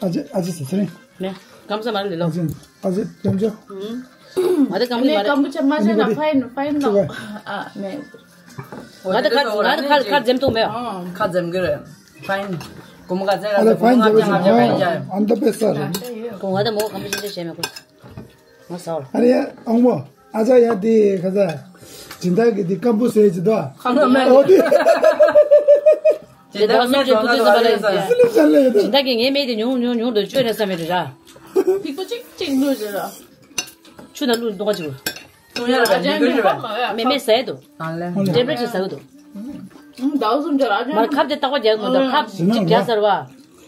ཨ་ཅེ་ཨ་ཅེ་ཟེར་ཚེ་རིང་། ནས་སྐམ་ས་མ་རེད་ལོ། ཨ་ཅེ་ཨ་ཅེ་ལྟོས་ཅོ། ང་དེ་སྐམ་ས་མ་རེད། ཀམ་བུ་ཆ་མ་ཤེས་ན་ཕ་ཡིན་ཕ་ཡིན་ནོ། ཨ་ནས། ང་དེ་ཁ་ང་དེ་ཁ་ཁ་འཛེམ་ཐུག་མེད། ཁ་འཛེམ་གི་རེད། ཕ་ཡིན། གོ་མོ་ག་ཚད་ཨ་ལ་ཕ་ཡིན་ལ་ཟེར་ཕ་ཡིན་ཡ། ཨ་འདི་པེ་ས་རེད། གོ་ང་དེ་མོ་ཀམ་བུ་ཆ་ཤེས་མེད་གོ། ང་ཟ་བར། ཨ་ལེ་ཨང་མོ། ཨ་ཅག་ཡ་དེ་ཁ་ས། སྦྱིན་བདག་གི་དེ་སྐམ་པོ་ཟེར་གྱི་འདུག་ཁམ་ལ་མེད། ཨོ་དེ། དེ་དག་སུ་ཅེ་ཐུག་ཐུག་ཟ་བ་རེད། སི་ལིབ་ཅན་ལེ་དེ། སྦྱིན་བདག་གི་ངའི་མེད་དེ་ཉུང་ཉུང་ཉུང་དུ་བཅོས་ནས་ས་མེད་རེད་ར། ཐིག་པ་གཅིག་གཅིག་བླུགས་ཟེར་ར། ཆུ་ནང་བླུགས་འདུག་ག་ཅིག་ཐུང་ཡ་ལ་མི་དགོས་རེད་པ། མེ་མེ་ཟས་འདུག་ཨ་ལེ། ཊེབ་ལེ་ཊི་ཅིག་ཟ་གི་འདུག་ཟླ་བ་གསུམ་ཅར་ཨ་ཅག་མར་ཁབ་དེ་ཏག་པ་རྒྱག་གི་མི་འདུག་ཁབ་གཅིག་རྒྱག་ཚར་བ།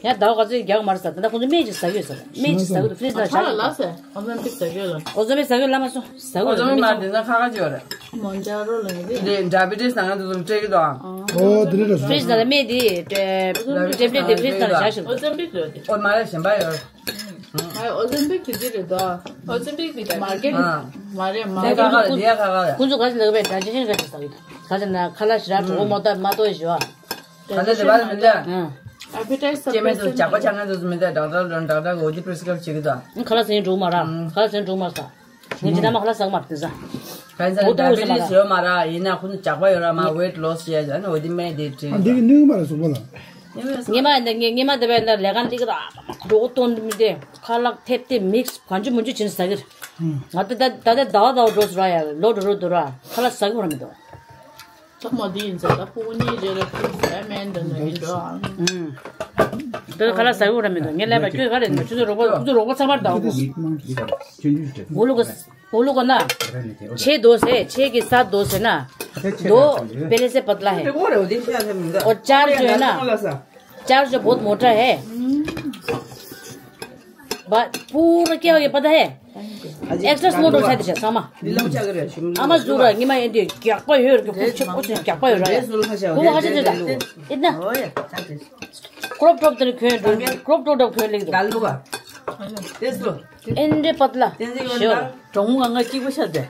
ཡང་ཟླ་བ་ག་ཚོད་རྒྱག་མ་རེད་ཟེར། ད་ལྟ་ཁོང་ཚོ་སྨན་ཅིག་ཟ་གི་ཡོད་ཟེར། སྨན་ཅིག་ཟ་གི་འདུག་ཧྥི་རིཇ་ནང་བཞག་ཁ་ལ་ལ་ཟེར། ཨོ་ཛོན་པིག་ཟ་གི་ཡོད་ལ། ཨོ་ཛོན་པིག་ཟ་གི་ཡོད་ལ་མ་སོང་ཟ་གི་ཡོད། ཨོ་ཛོན་པིག་མ་དེ་ཚོ་ཁ་ཁ་ཅིག་ཡོད་རེད། མོན་ཇ་རོ་ལ་ཡོད་རེད། དེ་ཌའི་བི་ཊི་སི་ནང་ང་དེ་ཚོ་སྤྲད་གི་འདུག་ཨང་། ཨོ་དེ་རེད་ལ་ཧྥི་རིཇ་ནང་ལ་སྨན་དེ་ཊེབ་ལེ་ཊི་དེ་ཧྥི་རིཇ་ནང་ལ་བཞག་ཤིག་ཨོ་ཛོན་པིག་ལོས་དེ། ཨོ་མ་རེད་གཞན་པ་ཡོད། ཨོ་ཛོན་པིག་གི་དེ་རེད་དོ། ཨོ་ཛོན་པིག་གི་མར་ཀེ་ཊི་མ་རེད་མ་རེད། ཁ་ཁ་ལ་དེ་ཡ་ཁ་ཁ་ལ། ཁོང་ཚོ་ག་ཚོད་ལ་གི་བས་ཌའི་ཇེ་ཤན་ག་ཚོད་ཟ་གི་འདུག་ག་ཚོད་ན་ཁ་ལག་ཞེ་དྲག་གྲོད་ཁོག་མ་ཏོག་མ་ཏོག་ཞེས་པ། ག་ཚོད་དེ་བ་ལ་མི་འདྲ། ཨ་ཕི་ཊའི་ཟར་སྐྱེ་དམན་ཚོ་ཇག་པ་ཆགས་ང་ཚོ་མི་འདྲ། ཌོག་ཊར་ཌོག་ཊར་གི་འོ་དེ་པི་རི་སི་ཀི་རབ་བྱེད་ཀྱི་འདུག་ཁ་ལག་ཟ་ཡིན་འགྲོ་མ་ར། ཁ་ལག་ཟ་ཡིན་འགྲོ་མ་ཟ། ངས་ཇི་ལྟར་མ་ཁ་ལག་ཟ་གི་མ་རེད་ཟ། ག་ཚོད་འོ་དེ་ཌའི་བི་ཊི་སི་ཡོད་མ་ར། ཡིན་ན་ཁོ་ཚོ་ཇག་པ་ཡོད་ར་མ། ཝེཊ་ལོ་སི་བྱས་ཨ་ནི་འོ་དེ་སྨན་དེ་ཁྲིད། ཨ་འདི་གི་ནུས་མ་རེད་གཟུགས་པོ་ལ། ངས་མ་ངས་མ་དེ་བས་ན་ལས་ཀ་འདི་གི་ར་འགྲོ་གི་གཏོང་མི་དེ་ཁ་ལག་ཐེབས་ཏེ་མིག་སི་གང་ཅི་མང་ཅི་བྱིན་ཟ་གི་རེད། ང་ད་ད་ད་ད་ཟླ་བ་ཟླ་བ་འགྲོ་སོང་ར་ཡ། ལོ་འགྲོ་རུ་འདུག་ར། ཁ་ལག་ཟ་གི་བར་མི་འདུག་ད་མ་དེ་ཡིན་ཟེར། ད་ཕྲུ་གུ་གཉིས་རྗེས་ལ་ཕྲུ་གུ་ཟ་མེད་འདྲ་འདྲ་ཡིན་འགྲོ་ཨང་། ད་ཁ་ལག་ཟ་གི་ར་མི་འདུག་ངས་ལབ་པ་ཁྱོད་ག་རེ་ཁྱོད་ཚོ་རོགས་པ་ཁྱོད་ཚོ་རོགས་པ་ཚང་མར་ཟླ་བ་འགོ་འུ་ལུ་གོ་འུ་ལུ་གོ་ན་ཆེ་དོ་ཟེར། ཆེ་གི་ས་དོ་ཟེར་ན་དོ་པེ་ལེ་སེ་པ་ཏ་ལ་ཧེ། འོ་ཅར་ཇོ་ན་ཅར་ཇོ་བོད་མོ་ཊ་ཧེ། ब- पूरा क्या हो गया पता है? Extra slow dose है तेरे सामा। अमा जुरा निमा एंडी क्या को योर के कुछ कुछ क्या को योर है। वो हजे दे। इतना। क्रॉप टॉप तेरे क्यों, क्रॉप टॉप क्यों लिख दो। एंडी पतला। श्योर। ཏོང་ང་ང་གཅིག་པོ་ཤ་དེ།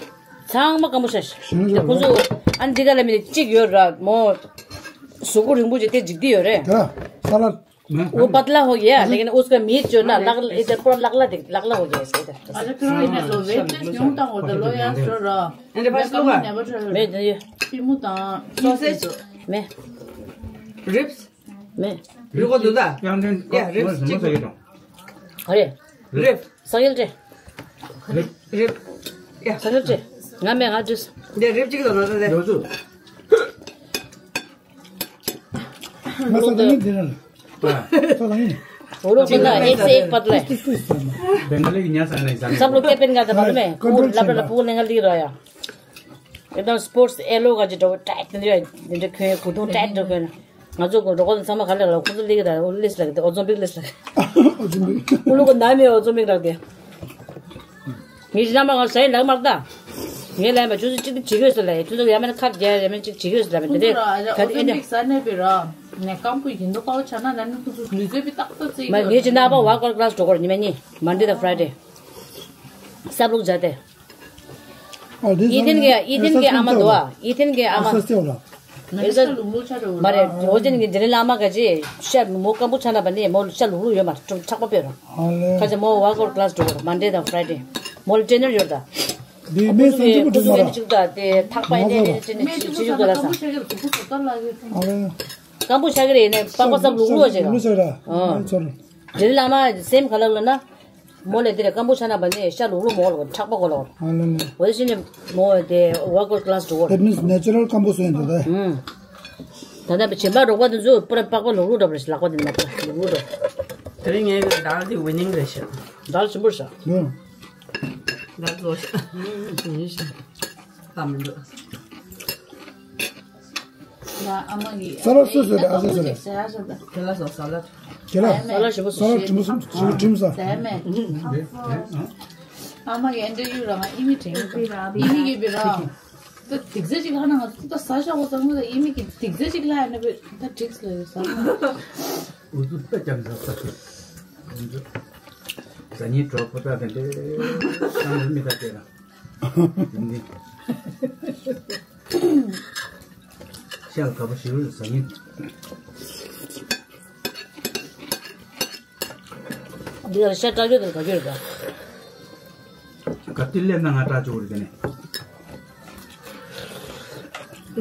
ཚང་མ་སྐམ་པོ་ཤ་ཤ། ཁོ་ཚོ་ཨན་འདི་ག་ལ་མི་གཅིག་ཡོད་ར་མོ། གཟུགས་པོ་རིང་པོ་ཅིག་དེ་འཇིག་དེ་ཡོད་རེད། वो पतला हो गया, लेकिन उसका मीट जो ना, लग, इधर पूरा लकला दिख, लकला हो गया इसका इधर। अरे, फिर इन्हें तो वेट न्यूनतम होता लो यार, सर। मैं ये पीमू ता सॉसेज। मैं रिप्स। मैं रुको दूधा। या रिप्स चिकन। अरे रिप सगल टे। रिप या सगल टे। ང་མེད་ང་ཅིས། འདི་རིབ་གཅིག་ལ་ནོར་ད་དེ། ང་ས་ད་ནི་འདི་ན་ལ། ད་ལ་ཡིན། वो लोग पतला, एक से एक पतला है। बंगाली की न्यास आने जाने। सब लोग क्या पहन का था मालूम है? वो लबड़ा पूल निकल दी रहा है। एकदम स्पोर्ट्स येलो का जो टाइट नहीं है, जो क्यों कुदूं टाइट जो क्यों। ང་ཚོ་གོ་རོགས་ཚང་མ་ག་ལེ་ལ་ཁོ་ཚོ་ལིག་ད་ཨོ་ལིས་ལ་ཨོ་ཛོམ་པིག་ལིས་ལ། ཨོ་ཛོམ་པིག་ཁོ་ལུ་གོ་ནམ་ཡོད་ཨོ་ཛོམ་པིག་རག་དེ། ངས་ལ་མ་ང་ཟེར་ལག་མ་ད། ངས་ལ་མ་ཆུ་ཚོད་གཅིག་ཏུ་བྱེད་དགོས་ཟེར་ལ་ཆུ་ཚོད་ཡ་མེད་ན་ཁབ་རྒྱག་ཡ་མེད་གཅིག་བྱེད་དགོས་ཟེར་ལ་མེད་དེ་དེ་ག་དེ་ཨེ་འདྲ། ཁོ་ཚོ་ར་ཨོ་ཛོམ་པིག་ཟ་ནས་པི་ར། ནས་སྐམ་པོ་ཡིན་དུ་པའོ་ཆ་ན་ན་ནི་ཁུ་ཚུར་ལུས་རྩལ་པའི་ཏག་ཏག་རྩེ་མ་གི་ཡོད་ཅི་ན་པ་ཝ་ཀར་ཀ་ལ་སི་འགྲོ་གོ་ཉི་མ་གཉིས་མན་ཌེ་དང་ཕ་རའི་ཌེ་སབ་ལུག་མཇལ་ཏེ། ཨ་དེ་ཨི་ཐན་གི་ཨི་ཐན་གི་ཨ་མ་འདུག་ཨ་ཨི་ཐན་གི་ཨ་མ་འདུག་ཨ་ས་སེ་ལ། ང་ཤ་ལུག་ལུག་ཆ་རེད་མ་རེད། འོ་ཅན་གི་འཇི་ནི་ལ་མ་ག་ཅི་ཤ་མོ་སྐམ་པོ་ཆ་ན་པ་ནི་མོ་ཤ་ལུག་ལུག་ཡོད་མ་རེད། ཁྲག་པ་པེ་ར། ཨ་ལེ། ཁ་ཅི་མོ་ཝ་ཀར་ཀ་ལ་སི་འགྲོ་གོ་མན་ཌེ་དང་ཕ་རའི་ཌེ་མོ་ལ་ཊེ་ནར་ཡོད་ད། འདི་མེ་སང་ཅི་པོ་ཁོ་ཚོ་ཅིག་མ་རེད། ཅིག་ད་དེ་ཐག་པ་ནས་ནས་ཅི་ནས་ཅི་ཅི་ཅི་ག་ལ་ས། ཨ་ལེ། སྐམ་པོ་ཆགས་ཀྱི་རེད་ནས་པགས་པ་སམ་ལུག་ལུག་ཅེས་ལུག་ལུག་ཆགས་ར། ཨ་ཚོར། དེ་ལ་མ་སེམས་ག་ལ་ལ་ན། མོ་ལས་དེ་རེད་སྐམ་པོ་ཆགས་ན་བ་ནས་ཤ་ལུག་ལུག་མོ་ལ་ཁྲག་པ་གོ་ལ་བར། ཨ་ལེ་ལེ། འོ་དེ་ནས་མོ་དེ་ཝ་ཀར་ཀ་ལ་སི་འགྲོ་བར། That means natural སྐམ་པོ་སོན་དེ་ད། ཨུམ། ད་ལྟ་བྱེད་པ་རོགས་པ་དེ་ཚོ་པུ་ར་པགས་པ་ལུག་ལུག་འདྲ་བ་རེད་ལག་པ་དེ་མ་པ་ལུག་ལུག་འདྲ། དེ་རིང་ངའི་ཌལ་དེ་ཝི་ནིང་རེད་ཤག་ཌལ་ཆེན་པོ་རེད་ཤག་ཨུམ། ཌལ་བཟོ་ཤག་ཡིན་ཤག་ད་མི་འདུག་ཡ་ཨ་མ་གི་ས་ལ་སོ་སོ་རེད་ཨ་ཟེ་སོ་རེད། དེ་ལ་སོ་ས་ལ་དེ་ལ་ས་ལ་ཞིམ་པོ་ས་ལ་ཞིམ་པོ་ཞིམ་པོ་ཁྲིམས་ས། ཨ་མ་གི་ཨན་ཏེ་ཡུ་ར་ང་ཨི་མི་དྲན་ཨི་མི་གི་བི་ར་ད་དིག་ཟེ་ཅིག་ལ་ན་ང་ད་ས་ཞོག་གོ་ས་ངོ་ད་ཨི་མི་གི་དིག་ཟེ་ཅིག་ལ་ཡ་ན་བི་ད་དྲིག་ལ་ཡོད་ས། འུ་ཚོ་ད་ཀྱང་ཟ་ས་ཁུ་འུ་ཚོ་ཟ་ཉིན་གྲོགས་པོ་ད་དེ་འདྲ་ཨ་མི་ད་དེ་ར། ཤ་དགའ་པོ་ཞིག་རེད་ཟ་ཡིན། འདི་ལ་ཤ་སྐྲག་རྒྱུ་དང་དགའ་རྒྱུ་རེད་པ། ག་ཏི་སླེབས་ན་ང་སྐྲག་བཅུག་རེད་དེ་ནས།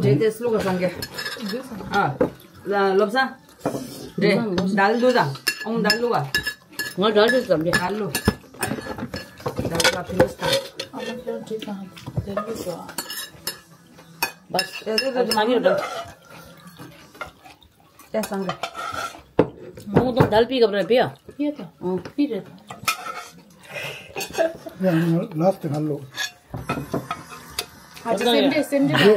འདྲེ་དེ་སླུ་ག་སང་གེ། ཨ། ལ་བློ་བཟང་། འདྲེ། ལྡལ་འདུག་ད། ཨོང་ལྡལ་འདུག་ག་ང་ལྡལ་འདུག་ཙམ་གྱི། ལྡལ་འདུག་ལྡལ་འདུག་ཕི་ནས་ད། ཨ་མ་ཁྱོད་འདྲེ་དང་ལྡལ་འདུག་ཟོ། བས། ཨ་ད་ང་གཉིས་རེད། ཨེ་སང་ག །མོང་དང་དལ་པི་ག་བར་པི་ཡ། ཡ་ད། ཨང་། པི་རེད། ཡང་ལབ་སྟེ་ང་ལོ། ཨ་ཅེ་སེམས་ཁྲལ་སེམས་ཁྲལ་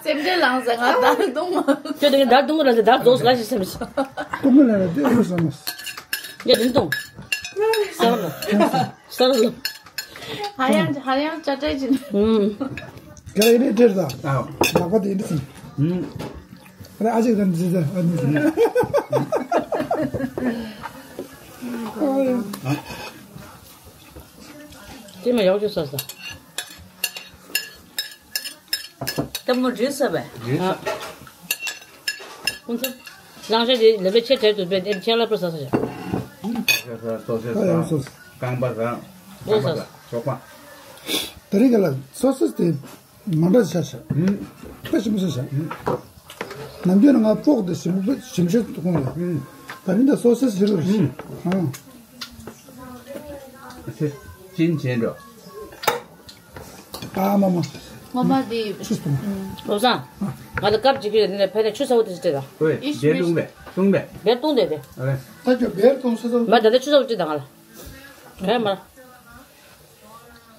ལངས། སེམས་ཁྲལ་ལངས་ཟེར་ང་ད་གཏོང་མ། ཁྱོད་དེ་ད་གཏོང་གི་ར་ཟེར་ད་རྫོགས་ལ་ཞིག་སེམས་ཤིག །གཏོང་གི་ལ་ར་དེ་ཨུ་སང་མ། ཡ་དེ་གཏོང་། ས་ར་ལ། ས་ར་ལ། ཧ་ཡང་ཧ་ཡང་ཅ་ཏྲ་ཅིན། ཨུམ། ག་རེ་ཡིན་ནི་དེར་ད། ཨ། ལག་པ་དེ་ཡིན་ནི་ཟིན། ཨུམ། རེ་ཨ་ཅེ་དང་ཟི་ཟི་ཨ་ནི་ཟིན། ཨ། ཅི་མ་ཡག་ཅིག་ཟ་ས། ལྟད་མོ་རིལ་ས་བས། རིལ་ས། ཨ། ཁོང་ཚོ། རང་ཤ་དེ་ལེ་བེ་ཆེ་གྲལ་དུ་བས་ཨེམ་ཆེ་ལ་པོ་ཟ་ས་ཡ། ཟ་ས་སོ་སོ་ཟ། རྐང་པ་ཟ། རྐང་པ་ཟ། ཞོགས་པ། དེ་རིང་ག་ལ་སོ་སོ་དེ་མ་འདྲ་ཆ་ཤ། ཧུམ། ཁ་ཞིམ་ས་ཤ། ཧུམ། ནམ་རྒྱུན་ང་ཕོག་དེ་ཞིམ་པོ་ཞིམ་ཤོས་དུ་ཁོང་ལ། ཧུམ། ད་རིང་ད་སོ་སོ་ཞིག་རེད། ཧུམ། ཨང་། ཅིན་ཅིན་འགྲོ། ཨ་མ་མ། ངོ་མ་དེ། ཆུ་སྟོང་། བློ་བཟང་། ང་ལ་སྐབས་གཅིག་གི་ནས་ཕེ་ནས་ཆུ་ཚ་བོ་དེ་ཅི་སྤྲད་ད། ཨོའི། ཨིཤ་བེར་བཏུང་བས། བཏུང་བས། བེར་བཏུང་དེ་དེ། ཨ་རེ། ད་ཁྱོད་བེར་བཏུང་ཆུ་ཚ་བོ། མ་ད་ལྟ་ཆུ་ཚ་བོ་སྤྲད་ད་ང་ལ།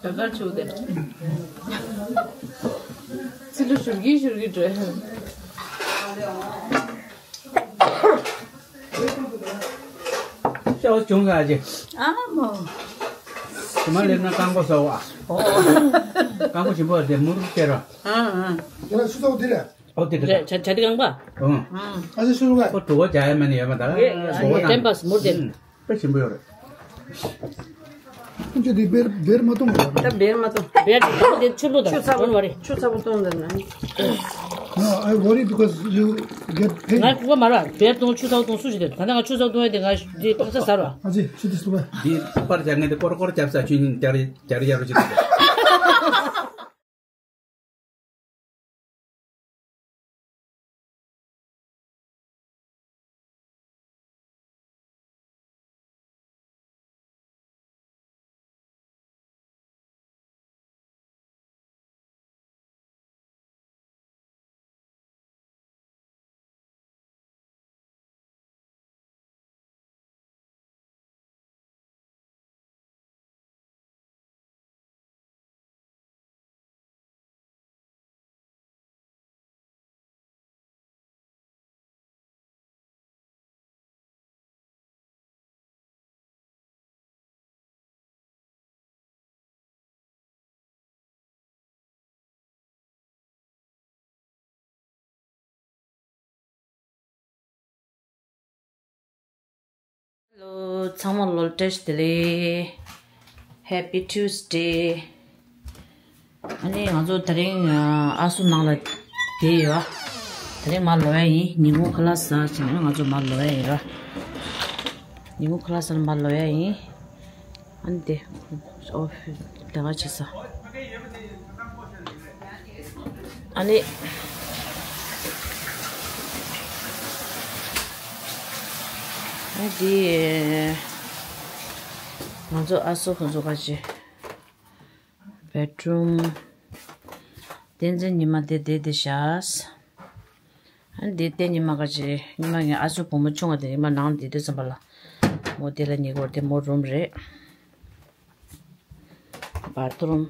ག་གར་ཆུ་དེ། ཚི་ལུ་ཞུར་གི་ཞུར་གི་འགྲོ། ཤ་བ་བྱུང་ཟ་ཅེ། ཨ་མོ། དེ་མ་སླེབས་ན་རྐང་པ་ཟ་བ། ཨོ། རྐང་པ་ཞིམ་པོ་དེ་མུར་ཁྱེར་ར། ཨ་ཨ། ཡ་ཆུ་ཚ་བོ་དེ་རེད། ཨོ་དེ་རེད། ཆ་ཆ་དེ་རྐང་པ། ཨོ། ཨ་ཅེ་ཆུ་ཚ་བོ། ཨོ་དུ་བ་བྱ་ཡ་མ་ནི་ཡོད་མ་ད། ཡེ་ཡེ་ཨོ་ཡེ་ད། ཏེམ་པ་སི་མུར་དེ། ཨུམ། དཔེ་ཞིམ་པོ་ཡོད་རེད། ཁྱོད་འདི་བེར་བེར་མ་གཏོང་བ། ད་བེར་མ་གཏོང་། བེར་དེ་ཆུ་བླུགས་དང་། ཆུ་ཚ་པོ། Don't worry. ཆུ་ཚ་པོ་གཏོང་དང་ན། No, I worry because you get pain. ང་ཁུ་བ་མ་ར་བེར་གཏོང་ཆུ་ཚ་པོ་གཏོང་སུ་ཞིག་དེ་ད་ནང་ང་ཆུ་ཚ་པོ་གཏོང་ཡ་དེ་ང་འདི་ཕག་ཚ་ཟ་ར། ཨ་ཅེ་ཆུ་དེ་སུ་བ། འདི་པར་བྱ་ངས་དེ་ཀོར་ཀོར་རྒྱབ་ས་ཆུ་ཉིན་རྒྱ་རི་རྒྱ་རི་རྒྱ་རུ་ཆུ་དེ། Hello, ཚང་མ་ལོ་བཀྲ་ཤིས་བདེ་ལེགས། Happy Tuesday. ཨ་ནི་ང་ཚོ་དེ་རིང་ཨ་སུ་ནང་ལ་བསྡད་ཡོད། དེ་རིང་མར་ལོག་ཡ་ཡིན། ཉིན་གུང་ཁ་ལག་ཟ་བྱས་ནས་ང་ཚོ་མར་ལོག་ཡ་ཡིན་ར། ཉིན་གུང་ཁ་ལག་ཟ་ནས་མར་ལོག་ཡ་ཡིན། ཨ་ནི་དེ། ཨོ། ལས་ཀ་བྱེད་ས། ཨ་ནི། ཨ་དེ། ང་ཚོ་ཨ་སོ་ཁོང་ཚོ་ཁ་ཅིག་བེད་རུམ། བསྟན་འཛིན་ཉི་མ་དེ་བསྡད་བསྡད་བཞག་ཨ་ནི་དེ་བསྟན་ཉི་མ་ཁ་ཅིག་ཉི་མ་ངའི་ཨ་སོ་བུ་མོ་ཆུང་བ་དེ་ཉི་མ་ནང་བསྡད་དུས་ཙམ་པ་ལ། མོ་དེ་ལ་ཉེ་སྐོར་དེ་མོ་རུམ་རེད། བཱཐ་རུམ།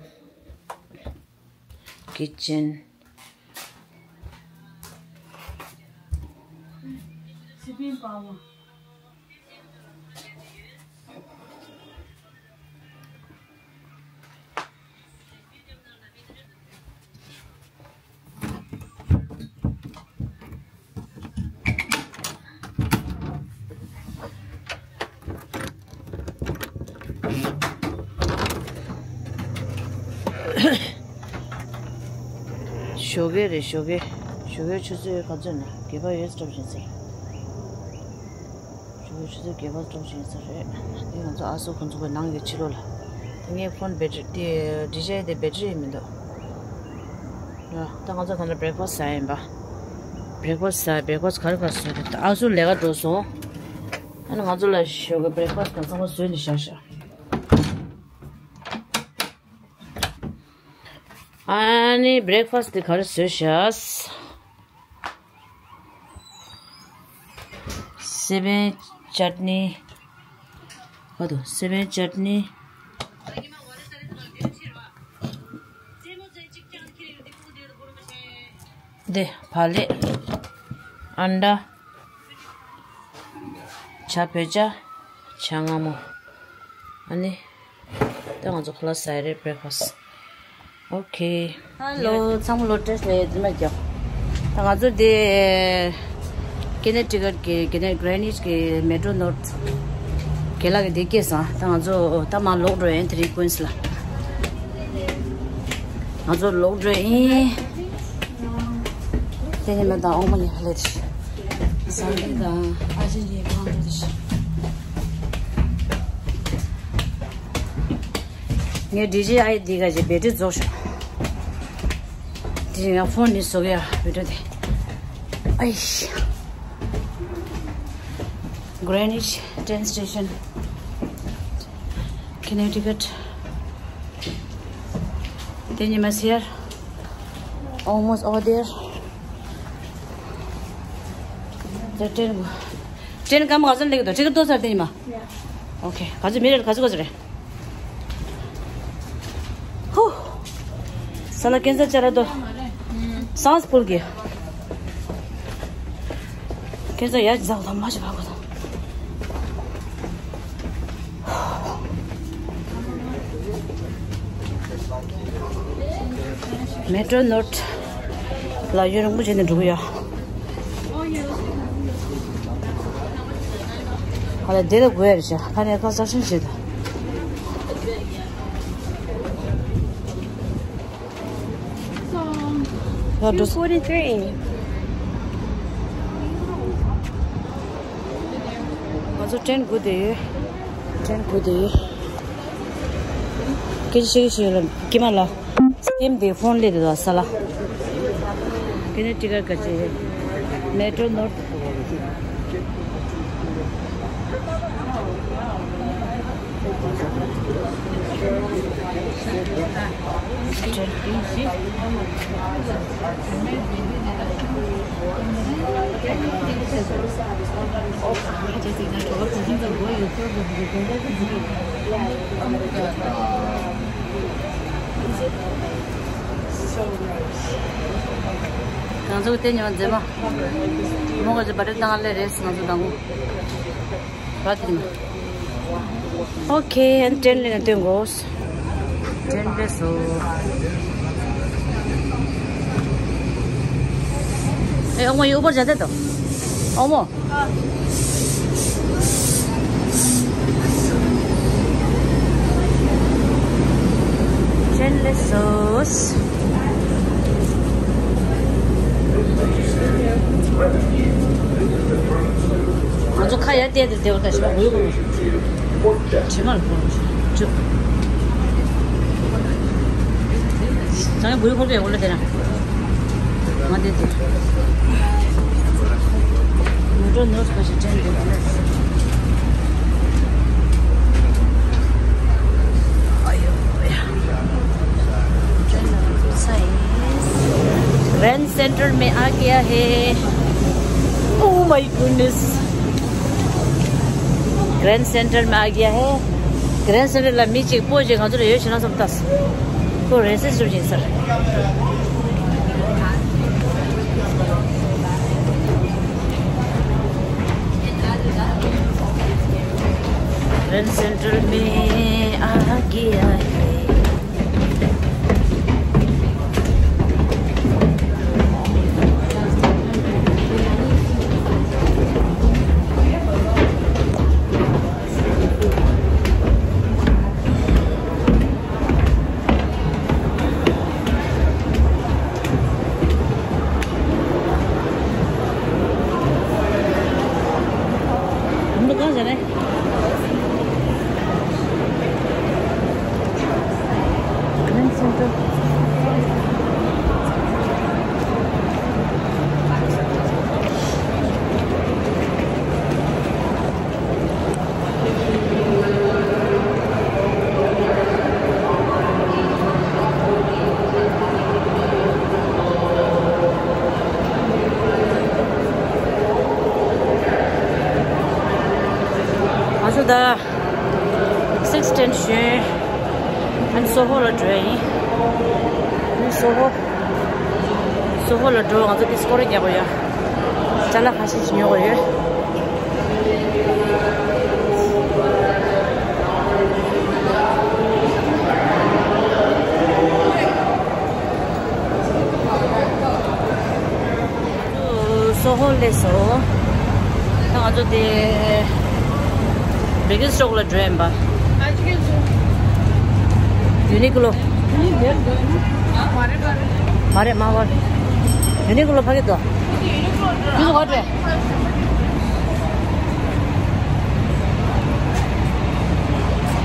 ཀི་ཅན། ཞོགས་ཀས་རེད། ཞོགས་ཀས། ཞོགས་ཀས་ཆུ་ཚོད་ག་ཚོད་ན་བརྒྱད་པ་ཡོད་སྟོབས་ཞིག་ཟེར། ཞོགས་ཀས་ཆུ་ཚོད་བརྒྱད་པ་སྟོབས་ཞིག་ཟེར་རེད། དེ་ང་ཚོ་ཨ་སོ་ཁོང་ཚོ་གི་ནང་གི་ཕྱི་ལོགས་ལ། དེ་ངའི་ཕོན་བེ་ཊི་རི་དེ་འགྲིག་བྱས་དེ་བེ་ཊི་རི་མི་འདུག་ད་ང་ཚོ་གང་ལ་བྷི་རེག་ཕ་སི་ཟ་ཡིན་པ། བྷི་རེག་ཕ་སི་ཟ། བྷི་རེག་ཕ་སི་ག་རེ་ག་རེ་བཟོས་འདུག་ཨ་སོ་ལས་ཀ་འགྲོ་སོང་། ཨ་ནི་ང་ཚོ་ལ་ཞོགས་ཀས་བྷི་རེག་ཕ་སི་གང་ཚང་མ་བཟོས་ནས་བཞག་ཤག་ཨ་ནི་བྷི་རེག་ཕ་སི་དེ་ག་རེ་བཟོས་ཤག་སེ་བན་ཅཊ་ནི། ག་དུ་སེ་བན་ཅཊ་ནི། དེ་བག་ལེབ། ཨན་ཌ། ཇ་བོད་ཇ། ཇ་མངར་མོ། ཨ་ནི། ད་ང་ཚོ་ཁ་ལག་ཟ་ཡ་རེད། བྷི་རེག་ཕ་སི། ཨོ་ཁེ། ཧ་ལོ། ཚང་མ་ལོ་བཀྲ་ཤིས་བདེ་ལེགས། རྫུན་མ་རྒྱག་ད་ང་ཚོ་དེ་ཀེ་ནེ་ཊི་ཀེཊ་གི་ཀེ་ནེ་གྷི་རེ་ནིཆ་གི་མེ་ཊོ་ནོར་ཐི་རྒན་ལགས་ཀྱི་དེ་སྐྱེས་སོང་། ད་ང་ཚོ་ད་མར་ལོག་འགྲོ་ཡིན། དེ་རིང་ཀུན་སི་ལ་ང་ཚོ་ལོག་འགྲོ་ཡིན། དེ་ནས་མེ་དང་ཨོང་མ་ཉལ་ལེ་དེ་ཟ་ལེ་དང་ཨ་ཅེ་ཉལ་ཁང་དུ་དེ། ངས་ཌི་ཇེ་ཨའི་འདི་ག་ཅིག་བེ་ཊི་རི་རྫོགས་ཤག་དེ་ཡང་ཕོན་ནི་བཟོ་གི་ཡ་བེ་ཊི་རི་དེ། ཨའི། Greenwich train station, Connecticut. དེ་ཉི་མ་ཟེར། Almost over there. The train. ཊེན་སྐར་མ་ག་ཚོད་སླེབས་ཀྱི་འདུག་ཊི་ཀེཊ་ཏོག་ཙམ་དེ་ཉི་མ། ཨོ་ཁེ། ག་ཚོད་མི་རེད། ག་ཚོད་ག་ཚོད་རེད། ཧུ། ས་ལ་ཀན་སར་ཅ་ར་ཏོ། སངས་ཕུལ་གི། ཀན་སར་ཡ་ཇག་ལ་མ་ཞིག་བ་གོ་ད། མེ་ཊོ་ནོར་ཐི་ལ་ཡུན་རིང་པོ་བྱས་ནས་འགྲོ་གི་ཡོད། ཧ་ལས་འདི་ལ་དགོས་ཡ་རེད་ཤག་ཁ་ནས་ཁ་གསར་ཤིང་བྱེད་ད། ཡ་འགྲོ། Two forty-three. ང་ཚོ་ཊེན་སྒུག་བསྡད་ཡོད། ཊེན་སྒུག་བསྡད་ཡོད། སྐད་ཆ་བཤད་ཀྱི་ཡོད་ལ་ཀི་མ་ལ། སི་ཀིམ་དེ་ཕོན་སླེབས་འདུག་ས་ལ། ཀེ་ནེ་ཊི་ཀེཊ་ག་ཅི། མེ་ཊོ་ནོར་ཐི། ང་ཚོ་དེ་ཉོ་མཛེས་མ། མོ་ག་ཚོད་བ་དྲེ་བཏང་ལེ་རེད། ང་ཚོ་དང་པོ། བ་དེ་ཉོ། ཨོ་ཁེ། ཨན་ཊེན་ལེ་ན་སྟོན་དགོས། ཊེན་ལེ་སོ། ཨེ་ཨོ་མོ་ཡོད་པར་བྱ་དེ་དོ། ཨོ་མོ། ལགས་སོ། ང་ཚོ་ཁ་ཡར་བལྟས་ཏེ་བསྡད་པ་ད་ཞིག་ལ་འོས་གོ་མ་ཞིག་དྲི་མ་ལ་གོ་མ་ཞིག་ཅུ། ད་ཡང་འོས་ཧོལ་པའི་འོག་ལ་བསྡད་ན། ང་བསྡད་དེ། མོ་ཊ་ནོར་པ་ཞིག་དྲན་འདུག་ལ། ཨ་ཡོ་ཡ། grand central में आ गया है। Oh my goodness। Grand central में आ गया है। Grand central ལ་མི་གཅིག་པོ་གཅིག་ང་ཚོ་ལ་ཡོད་བྱས་ན་བསམ་ད། ཁོ་རེ་སེ་སུ་ཡིན་ཟེར། grand central में आ गया है। ང་ཚོ་ད་སིགས་ཊེན་ཞོན་ཨན་སོ་ཧོ་ལ་འགྲོ་ཡིན། ཨན་སོ་ཧོ། སོ་ཧོ་ལ་འགྲོ། ང་ཚོ་དེ་སྐོར་ར་རྒྱག་དགོས་ཡ། ཅ་ལག་ཁ་ཤས་ཤིག་ཉོ་དགོས་ཡོད། སོ་ཧོ་སླེབས་སོང་། ད་ང་ཚོ་དེ་བེ་ཀིན་སི་ཊོག་ལ་འགྲོ་ཡིན་པ། ཡུ་ནི་ཀུ་ལོ། མ་རེད་མ་རེད། ཡུ་ནི་ཀུ་ལོ་ཕ་གི་དོ། ཡུ་ནི་ཀུ་ལོ་ག་འགྲོ།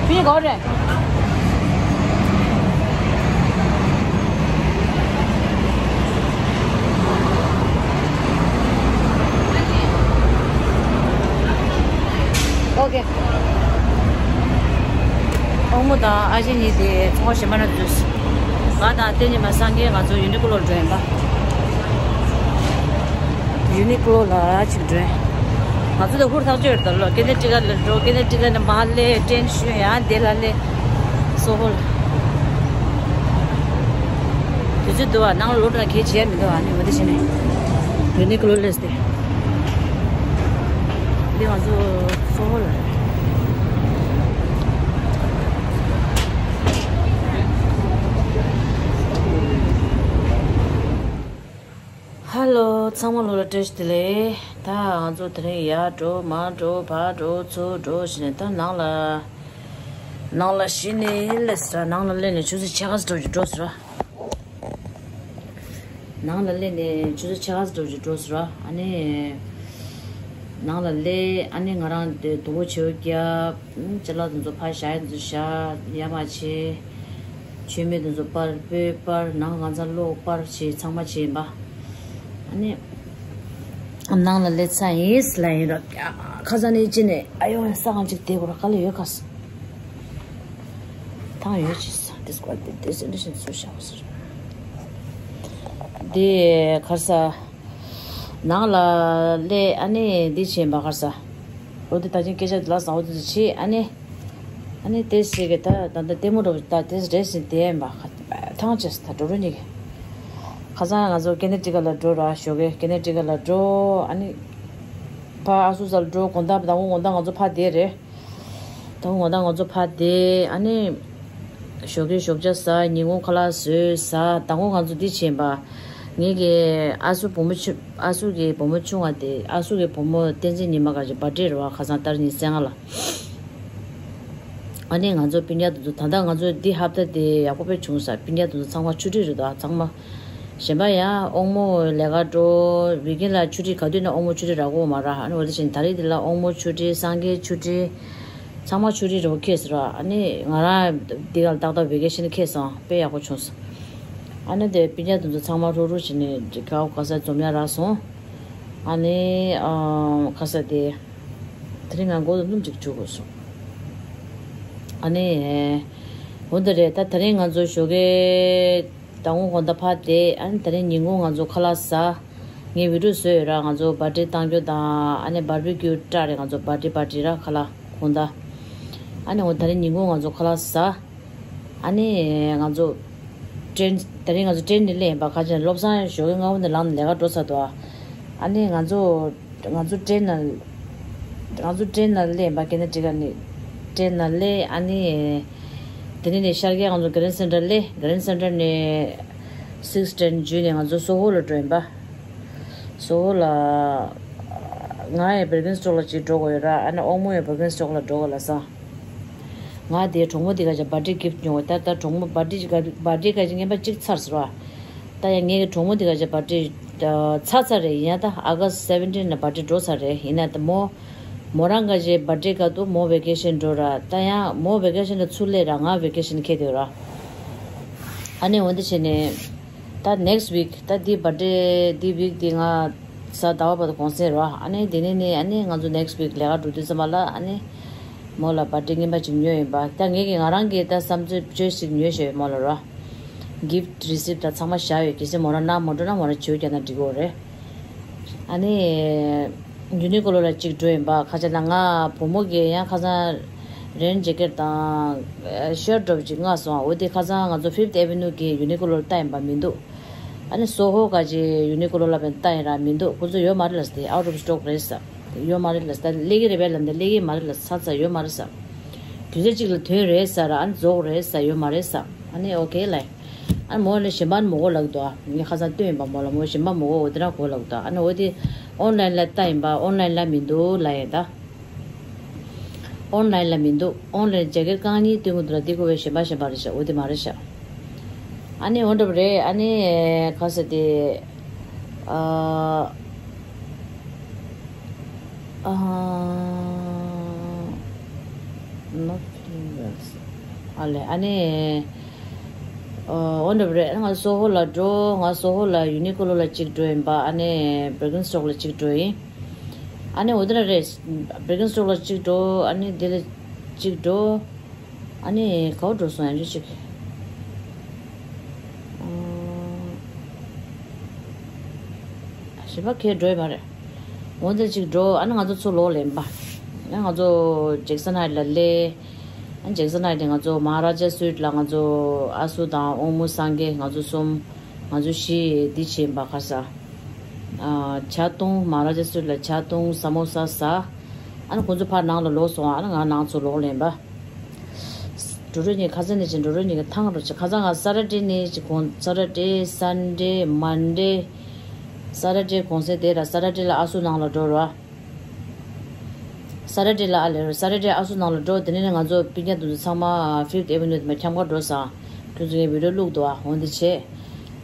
ཕི་ག་འགྲོ། ཨོ་ཀེ། ཨོ་མོ་དང་ཨ་ཅེ་གཉིས་དེ་ཚོང་པ་གཞན་པ་ན་འཛུལ། ང་དང་ཏེ་ཉི་མ་སངས་རྒྱས་ང་ཚོ་ཡུ་ནི་ཀུ་ལོར་འགྲོ་ཡིན་པ། ཡུ་ནི་ཀུ་ལོ་ལ་ཅིག་འགྲོ་ཡིན། ང་ཚོ་དེ་ཧུར་ཐག་ཆོད་རེད་ད་ལོ། ཀེ་ནེ་ཊི་ཀ་ལ་འགྲོ། ཀེ་ནེ་ཊི་ཀ་ནས་མར་སླེབས། ཊེན་ཞོན་ཡང་དེ་ལ་སླེབས། སོ་ཧོ་ལ། དུས་ཚོད་འདུག་བ། ནང་ལ་ལོག་འགྲོ་ན་གལ་ཆེ་ཡ་མི་འདུག་བ། ནི་འོ་དེ་བྱས་ནས་ཡུ་ནི་ཀུ་ལོ་སླེབས་ཏེ། འདི་ང་ཚོ་སོ་ཧོ་ལ་རེད། ཧ་ལོ། ཚང་མ་ལོ་ལ་བཀྲ་ཤིས་བདེ་ལེགས། ད་ང་ཚོ་དེ་རིང་ཡར་འགྲོ་མར་འགྲོ་བར་འགྲོ་ཚུར་འགྲོ་བྱས་ནས་ད་ནང་ལ། ནང་ལ་གཞི་ནས་སླེབས་ཟེར། ནང་ལ་སླེབས་ནས་ཆུ་ཚོད་ཕྱེད་ཀ་ཙམ་འགྲོ་རྒྱུ་འགྲོ་ཟེར། ནང་ལ་སླེབས་ནས་ཆུ་ཚོད་ཕྱེད་ཀ་ཙམ་འགྲོ་རྒྱུ་འགྲོ་ཟེར། ཨ་ནི་ནང་ལ་སླེབས། ཨ་ནི་ང་རང་དེ་དུ་བོ་ཆེ་བོ་བརྒྱབ། ཅ་ལག་དེ་ཚོ་ཕར་བཞག་ཡ་དེ་ཚོ་བཞག་ཡ་མ་བྱེད། མཆོད་མེ་དེ་ཚོ་སྤར། སྤོས་སྤར། ནང་གང་ཚང་གློག་སྤར་བྱས་ཚང་མ་བྱས་ཡིན་པ། ཨ་ནི་ནང་ལ་སླེབས་ཚར་ཡིན་ལ་ཡིན་རོགས། ཁ་སང་ནས་ཅི་ནས་ཨ་ཡོང་ས་གང་ཅིག་བསྡད་དགོས་ར། ག་ལ་ཡོད་ག་ས། ཐང་ཡོད་ཅི་ས། དེ་སྐོར་དེ་དེ་སེ་འདྲ་ཞིག་ཚུར་བཞག་པ་ཟེར། དེ་ག་ས། ནང་ལ་སླེབས། ཨ་ནི་འདི་བྱས་པ་གར་ས། འོ་དེ་ད་ཅིང་སྐད་ཆ་དེ་ལ་བཟང་བོ་དེ་ཚོ་བྱས། ཨ་ནི། ཨ་ནི་དེ་ཟེར་གི་ད་ད་ལྟ་ལྟད་མོ་འགྲོ་གི་ད་དེ་རེད་ཟེར་དེ་ཡིན་པ། ཐང་ཆད་ད་འགྲོ་རུ་ཉིག་ཁ་སང་ང་ཚོ་ཀེ་ནེ་ཊི་ཀ་ལ་འགྲོ་ར། ཞོགས་ཀས་ཀེ་ནེ་ཊི་ཀ་ལ་འགྲོ། ཨ་ནི་ཕ་ཨ་སུ་ས་ལ་འགྲོ། དགོང་དག་དང་པོ་དགོང་དག་ང་ཚོ་ཕ་དེ་རེད། དང་པོ་དགོང་དག་ང་ཚོ་ཕ་དེ། ཨ་ནི། ཞོགས་ཀས་ཞོགས་ཇ་ཟ། ཉིན་གུང་ཁ་ལག་བཟོས་ཟ། དང་པོ་ང་ཚོ་འདི་བྱས་པ། ངེད་ཀྱི་ཨ་སུ་བུ་མོ་ཆུ་ཨ་སུ་གི་བུ་མོ་ཆུང་བ་དེ། ཨ་སུ་གི་བུ་མོ་བསྟན་འཛིན་ཉི་མ་ག་ཅིག་བར་ཐི་ཌེ་རེད་བ། ཁ་སང་ཏ་རིག་ཉི་ཤུ་རྩ་ལྔ་ལ། ཨ་ནི་ང་ཚོ་སྤུན་ཀྱག་དེ་ཚོ་ད་ལྟ་ང་ཚོ་འདི་ཧབ་ཏ་དེ་ཡག་པོ་དཔེ་བྱུང་ས། སྤུན་ཀྱག་དེ་ཚོ་ཚང་མ་ཆུ་ཁྲིད་རེད་དོ། ཚང་མ་གཞན་པ་ཡང་དབང་མོ་ལས་ཀ་འགྲོ་བི་ཀིན་ལ་ཆུ་ཁྲིད་ག་དུས་ན་དབང་མོ་ཆུ་ཁྲིད་རག་གོ་མ་ར། ཨ་ནི་འོ་དེ་བཞིན་ད་རེས་འདི་ལ་དབང་མོ་ཆུ་ཁྲིད་སངས་རྒྱས་ཆུ་ཁྲིད་ཚང་མ་ཆུ་ཁྲིད་རེ་བ་ཁེལ་སོང་ར། ཨ་ནི་ང་རང་འདི་ག་ལ་ཏག་ཏག་བི་ཀེ་ཤན་ཁེལ་སོང་། དཔེ་ཡག་པོ་བྱུང་སོང་། ཨ་ནི་དེ་སྤུན་ཀྱག་དེ་ཚོ་ཚང་མ་རུག་རུག་བྱས་ནས་ག་བ་ག་ས་འཛོམས་ཡ་རག་སོང་། ཨ་ནི་ཨ་ག་ས་དེ། དེ་རིང་ང་མགོ་དུམ་དུམ་ཅིག་འཇུ་དགོས་སོང་། ཨ་ནི། འོ་འདི་རེད། ད་དེ་རིང་ང་ཚོ་ཞོགས་ཀས་ཟླ་ངོ་དགོང་དག་ཕར་བསྡད། ཨ་ནི་དེ་རིང་ཉིན་གུང་ང་ཚོ་ཁ་ལག་ཟ། ངས་བི་ཌིའོ་བཟོས་ཡོད་ར། ང་ཚོ་བར་ཐི་ཌེ་བཏང་རྒྱུ་དང་། ཨ་ནི་བར་བི་ཀིའུ་སྤྲད་རེད། ང་ཚོ་བར་ཐི་ཌེ་བར་ཐི་ཌེ་ར་ཁ་ལག་དགོང་དག་ཨ་ནི་འོ་དེ་རིང་ཉིན་གུང་ང་ཚོ་ཁ་ལག་ཟ། ཨ་ནི་ང་ཚོ་ཀྲེན། དེ་རིང་ང་ཚོ་ཀྲེན་ནས་སླེབས་ཡིན་པ། ག་ཅི་ན་བློ་བཟང་ཞོགས་ཀས་སྔ་པོ་ནས་ལངས་ནས་ལས་ཀ་འགྲོ་ཚར་འདུག་ཨ་ནི་ང་ཚོ་ང་ཚོ་ཀྲེན་ན་ང་ཚོ་ཀྲེན་ན་སླེབས་ཡིན་པ། ཀེ་ན་ཌི་ཀ་ནས་ཀྲེན་ན་སླེབས། ཨ་ནི་དེ་ནས་ནས་ཤར་རྒྱག་ང་ཚོ་གྷ་རན་སེན་ཊར་སླེབས། གྷ་རན་སེན་ཊར་ནས་སིགས་ཊེན་བརྒྱུད་ནས་ང་ཚོ་སོ་ཧོ་ལ་འགྲོ་ཡིན་པ། སོ་ཧོ་ལ་ང་ཡང་བར་ཀིན་སི་ཊོག་ལ་ཅིག་འགྲོ་དགོས་ཡོད་ར། ཨ་ནི་དབང་མོ་ཡང་བར་ཀིན་སི་ཊོག་ལ་འགྲོ་དགོས་ལབ་སོང་། ང་དེའི་གྲོགས་མོ་དེ་ག་ཅིག་བར་ཐི་ཌེ་གིཕ་ཊི་ཉོ་དགོས། ད་ལྟ་གྲོགས་མོ་བར་ཐི་ཌེ་ག་བར་ཐི་ཌེ་ག་ཅིག་ངན་པ་གཅིག་ཚར་སོང་ར། ད་ཡང་ངའི་གྲོགས་མོ་དེ་ག་ཅིག་བར་ཐི་ཌེ་ཚར་ཚར་རེད། ཡིན་ཡང་ད་ཨ་ག་སི་སེ་བེན་ཊིན་ལ་བར་ཐི་ཌེ་འགྲོ་ཚར་རེད། ཡིན་ན་ད་མོ་མོ་རང་ག་ཅིག་བར་ཐི་ཌེ་སྐབས་དུ་མོ་བེ་ཀེ་ཤན་འགྲོ་ར། ད་ཡང་མོ་བེ་ཀེ་ཤན་ལ་ཚུར་སླེབས་ར། ང་བེ་ཀེ་ཤན་འཁེལ་བསྡད་ཡོད་ར། ཨ་ནི་འོ་འདི་བྱས་ནས། ད་ནེག་སི་ཊི་ཝིག་ད་འདི་བར་ཐི་ཌེ་འདི་ཝིག་འདི་ང་གཟའ་ཟླ་བ་བར་དུ་གུང་སེང་རེད་བ། ཨ་ནི་དེ་ནས་ནི་ཨ་ནི་ང་ཚོ་ནེག་སི་ཊི་ཝིག་ལས་ཀ་འགྲོ་དུས་ཙམ་པ་ལ་ཨ་ནི་མོ་ལ་བར་ཐི་ཌེ་རྔན་པ་ཅིག་ཉོས་ཡིན་པ། ད་ངས་ཀྱི་ང་རང་གིས་ད་བསམ་ཚུལ་བཅོས་ཤིག་ཉོས་ཤེས་མོ་ལ་ར། གིཕ་ཊི་རི་སིབ་ཊི་ད་ཚང་མ་བཞག་ཡོད། གལ་སྲིད་མོ་རང་གནང་མ་འགྲོ་ན་མོ་རང་བྱིའུ་རྒྱག་ན་འགྲིག་གི་རེད། ཨ་ནི། ཡུ་ནི་ཀོ་ལོ་ལ་གཅིག་འགྲོ་ཡིན་པ། ཁ་ཆེ་ན་ང་བུ་མོ་གི་ཡང་ཁ་སང་རེན་ཇེ་ཀེཊ་དང་ཤར་ཊི་འདྲ་པོ་ཅིག་མངགས་སོང་། འོ་དེ་ཁ་སང་ང་ཚོ་ཕིཕ་ཐི་ཨེ་ཝེ་ནིའུ་གི་ཡུ་ནི་ཀོ་ལོ་ལ་ལྟ་ཡིན་པ་མི་འདུག་ཨ་ནི་སོ་ཧོ་ག་ཅིག་ཡུ་ནི་ཀོ་ལོ་ལ་བན་ལྟ་ཡིན་ར་མི་འདུག་ཁོ་ཚོ་ཡོད་མ་རེད་ལབ་སྟེ། ཨའུ་ཊི་ཨོཕ་སི་ཊོག་རེད་ས། ཡོད་མ་རེད་ལབ་ས། སླེབས་ཀྱི་རེད་པས་ལབ་འདི་སླེབས་ཀྱི་མ་རེད་ལབ་ས། ས་ཡོད་མ་རེད་ས། དུས་ཚོད་གཅིག་ལ་ཐོན་རེད་ས་ར། ཨ་ནི་རྫོགས་རེད་ས། ཡོད་མ་རེད་ས། ཨ་ནི་ཨོ་ཁེ་ལབ། ཨ་ནི་མོ་ལ་གཞན་པ་མོ་གོ་ལབ་འདུག་ཨ་ནི་ཁ་སང་སྟོན་ཡིན་པ་མོ་ལ། མོ་གཞན་པ་མོ་གོ་འོ་དེ་རང་གོ་ལབ་འདུག་ཨ་ནི་འོ་དེ་ཨོན་ལན་ལ་ལྟ་ཡིན་པ། ཨོན་ལན་ལ་མི་འདུག་ལབ་ཡིན་ད། ཨོན་ལན་ལ་མི་འདུག་ཨོན་ལན་ཇེ་ཀེཊ་རྐང་གཉིས་སྟོན་གི་འདུག་ལ། འདི་གོ་བའི་གཞན་པ་གཞན་པ་རེད་ཤག་འོ་དེ་མ་རེད་ཤག་ཨ་ནི་འོ་འདྲ་པོ་རེད། ཨ་ནི་ཁ་ས་དེ་ཨ། ཨ། Nothing else. ཨ་ལེ། ཨ་ནི། ཨ། འོ་འདྲ་པོ་རེད། ང་སོ་ཧོ་ལ་འགྲོ། ང་སོ་ཧོ་ལ་ཡུ་ནི་ཀོ་ལོ་ལ་གཅིག་འགྲོ་ཡིན་པ། ཨ་ནི་བེར་ཀིན་སི་ཊོག་ལ་གཅིག་འགྲོ་ཡིན། ཨ་ནི་འོ་དེ་འདྲ་རེད། བེར་ཀིན་སི་ཊོག་ལ་གཅིག་འགྲོ། ཨ་ནི་དེ་ལ་གཅིག་འགྲོ། ཨ་ནི་ག་པར་འགྲོ་སོང་ཡང་ཅིག་ཨ། གཞན་པ་གས་འགྲོ་ཡི་མ་རེད། འོ་ཙམ་ཅིག་འགྲོ། ཨ་ནི་ང་ཚོ་ཚུར་ལོག་ལེན་པ། ཨ་ང་ཚོ་ཇེག་སན་ཧའེཊ་ལ་སླེབས། ཨ་ཇེག་སན་ཧའེཊ་ནས་ང་ཚོ་མ་ཧ་ར་ཇ་སུའིཊ་ལ་ང་ཚོ་ཨ་སུ་དང་དབང་མོ་སངས་རྒྱས་ང་ཚོ་གསུམ། ང་ཚོ་བཞི་འདི་བྱས་པ། ཁ་ས། ཨ། ཇ་བཏུང་། མ་ཧ་ར་ཇ་སུའིཊ་ལ་ཇ་བཏུང་། ས་མོ་ས་ཟ། ཨ་ནི་ཁོང་ཚོ་ཕར་ནང་ལ་ལོག་སོང་། ཨ་ནི་ང་ནང་ཚུར་ལོག་ལེན་པ། འགྲོ་རོགས་གཉིས་ཁ་སང་ནས་ཅིག་འགྲོ་རོགས་གཉིས་ཀྱི་ཐང་རོགས་ཅིག་ཁ་སང་ང་ས་ཊར་ཌེ་ནས་ཅིག་གུང་ས་ཊར་ཌེ་སན་ཌེ་མན་ཌེ། ས་ཊར་ཌེ་གུང་སེང་དེ་ར། ས་ཊར་ཌེ་ལ་ཨ་སུ་ནང་ལ་འགྲོ་རོགས། ས་ཊར་ཌེ་ལ་ཨ་ལེ་རོ། ས་ཊར་ཌེ་ཨ་སུ་ནང་ལ་འགྲོ། དེ་ནས་ང་ཚོ་སྤུན་ཀྱག་དེ་ཚོ་ཚང་མ་ཕིཕ་ཐི་ཨེ་ཝེ་ནིའུ་དེ་མ་འཁྱམ་ཁ་འགྲོ་སོང་། ཁྱོད་ཚོ་ངའི་བི་ཌིའོ་བླུགས་འདུག་ཨ། འོ་འདི་བྱས།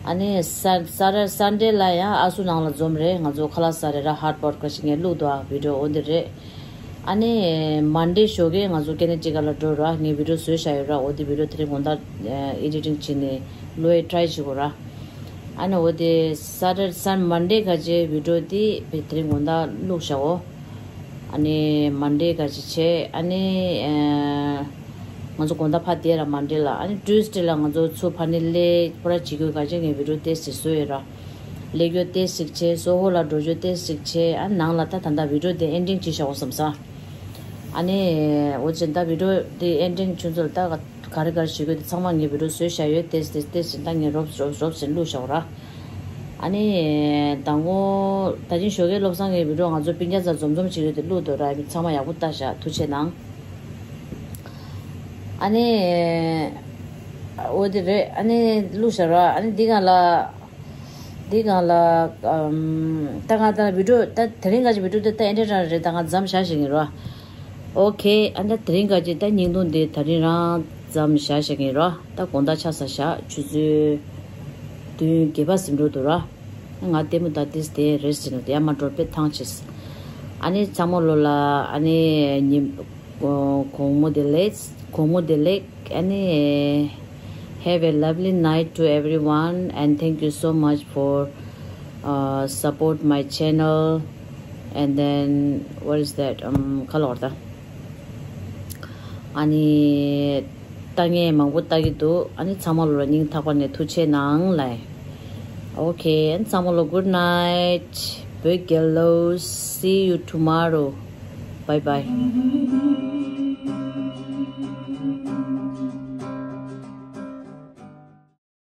ཨ་ནི་ས་ས་ཊར་སན་ཌེ་ལ་ཡང་ཨ་སུ་ནང་ལ་འཛོམས་རེད། ང་ཚོ་ཁ་ལག་ཟ་རེད་ར། ཧོཊ་པོཊ་ག་ཞིག་ངས་བླུགས་འདུག་ཨ། བི་ཌིའོ་འོ་འདི་རེད། ཨ་ནི་མན་ཌེ་ཞོགས་ཀས་ང་ཚོ་ཀེ་ན་ཌི་ཀ་ལ་འགྲོ་ར། ངས་བི་ཌིའོ་བཟོས་བཞག་ཡོད་ར། འོ་དེ་བི་ཌིའོ་དེ་རིང་དགོང་དག་ཨེ་ཌི་ཊིང་བྱས་ནས་བླུག་ཡས་ཊི་རའི་བྱེད་དགོས་ར། ཨ་ནི་འོ་དེ་ས་ཊར་སན་མན་ཌེ་ག་ཅེ་བི་ཌིའོ་དེ་བི་དེ་རིང་དགོང་དག་བླུགས་བཞག་འོ། ཨ་ནི་མན་ཌེ་ག་ཅེ་བྱས། ཨ་ནི་ཨ་ང་ཚོ་དགོང་དག་ཕར་བསྡད་ར་མན་ཌེ་ལ། ཨ་ནི་ཊུས་ཌེ་ལ་ང་ཚོ་ཚུར་ཕར་ནས་སླེབས་ཁོ་ར་བྱེད་དགོས། ག་ཅེ་ངས་བི་ཌིའོ་ཏོག་ཙམ་བཟོས་ཡོད་ར། སླེབས་རྒྱུ་ཏོག་ཙམ་བྱས། སོ་ཧོ་ལ་འགྲོ་རྒྱུ་ཏོག་ཙམ་བྱས། ཨ་ནང་ལ་ད་ད་ལྟ་བི་ཌིའོ་དེ་ཨེན་ཌིང་བྱས་བཞག་འོ་བསམ་ས། ཨ་ནི་འོ་ཙམ་ད་བི་ཌིའོ་དེ་ཨེན་ཌིང་ཁྱོད་ཚོར་ད་ག་རེ་ག་རེ་བྱེད་དགོས་དེ་ཚང་མ་ངས་བི་ཌིའོ་བཟོས་བཞག་ཡོད། ཏོག་ཙམ་ཏོག་ཙམ་ད་ངས་རོབ་རོབ་རོབ་ཙམ་བླུགས་བཞག་ར། ཨ་ནི་ད་ངོ་ད་ཅིང་ཞོགས་ཀས་བློ་བཟང་གི་བི་ཌིའོ་ང་ཚོ་སྤུན་ཀྱག་ཚོ་འཛོམས་འཛོམས་བྱེད་ཡོད་དེ་བླུགས་འདུག་ར། ཚང་མ་ཡག་པོ་ལྟ་བཞག་ཐུགས་རྗེ་གནང་། ཨ་ནི་འོ་དེ་རེད། ཨ་ནི་བླུགས་བཞག་ར། ཨ་ནི་འདི་གང་ལ། འདི་གང་ལ། ཨམ། ད་ང་ད་བི་ཌིའོ་ད་དེ་རིང་ག་ཅིག་བི་ཌིའོ་དེ་ད་ཨེ་འདྲ་རང་རེད། ད་ང་མཚམས་བཞག་བཞག་གི་རོ། ཨོ་ཁེ། ཨ་ད་དེ་རིང་ག་ཅིག་ད་བརྙན་ཐུང་འདི་ད་རིང་རང་ཙམ་བཞག་བཞག་གིན་ར། ད་དགོང་དག་ཆ་ཚང་བཞག་ཆུ་ཚོད་བདུན་བརྒྱད་པ་ཟིན་འགྲོ་འདུག་ར། ང་ལྟད་མོ་ད་ཏིས་དེ་རེས་ཟིན་འགྲོ་དེ་ཡ་མ་འགྲོ་པའི་ཐང་ཆེས། ཨ་ནི་ཚང་མ་ལོ་ལ་ཨ་ནི་ཉིན་དགོང་མོ་བདེ་ལེགས། དགོང་མོ་བདེ་ལེགས། ཨ་ནི། Have a lovely night to everyone and thank you so much for uh, support my channel. And then what is that? Um, color. ཨ་ནི་ལྟ་མཁན་མང་པོ་ལྟ་གི་འདུག་ཨ་ནི་ཚང་མ་ལོ་ལ་སྙིང་ཐག་པ་ནས་ཐུགས་རྗེ་གནང་ལ། Okay, and ཚང་མ་ལོ good night. བོད་རྒྱལ་ལོ། See you tomorrow. Bye bye.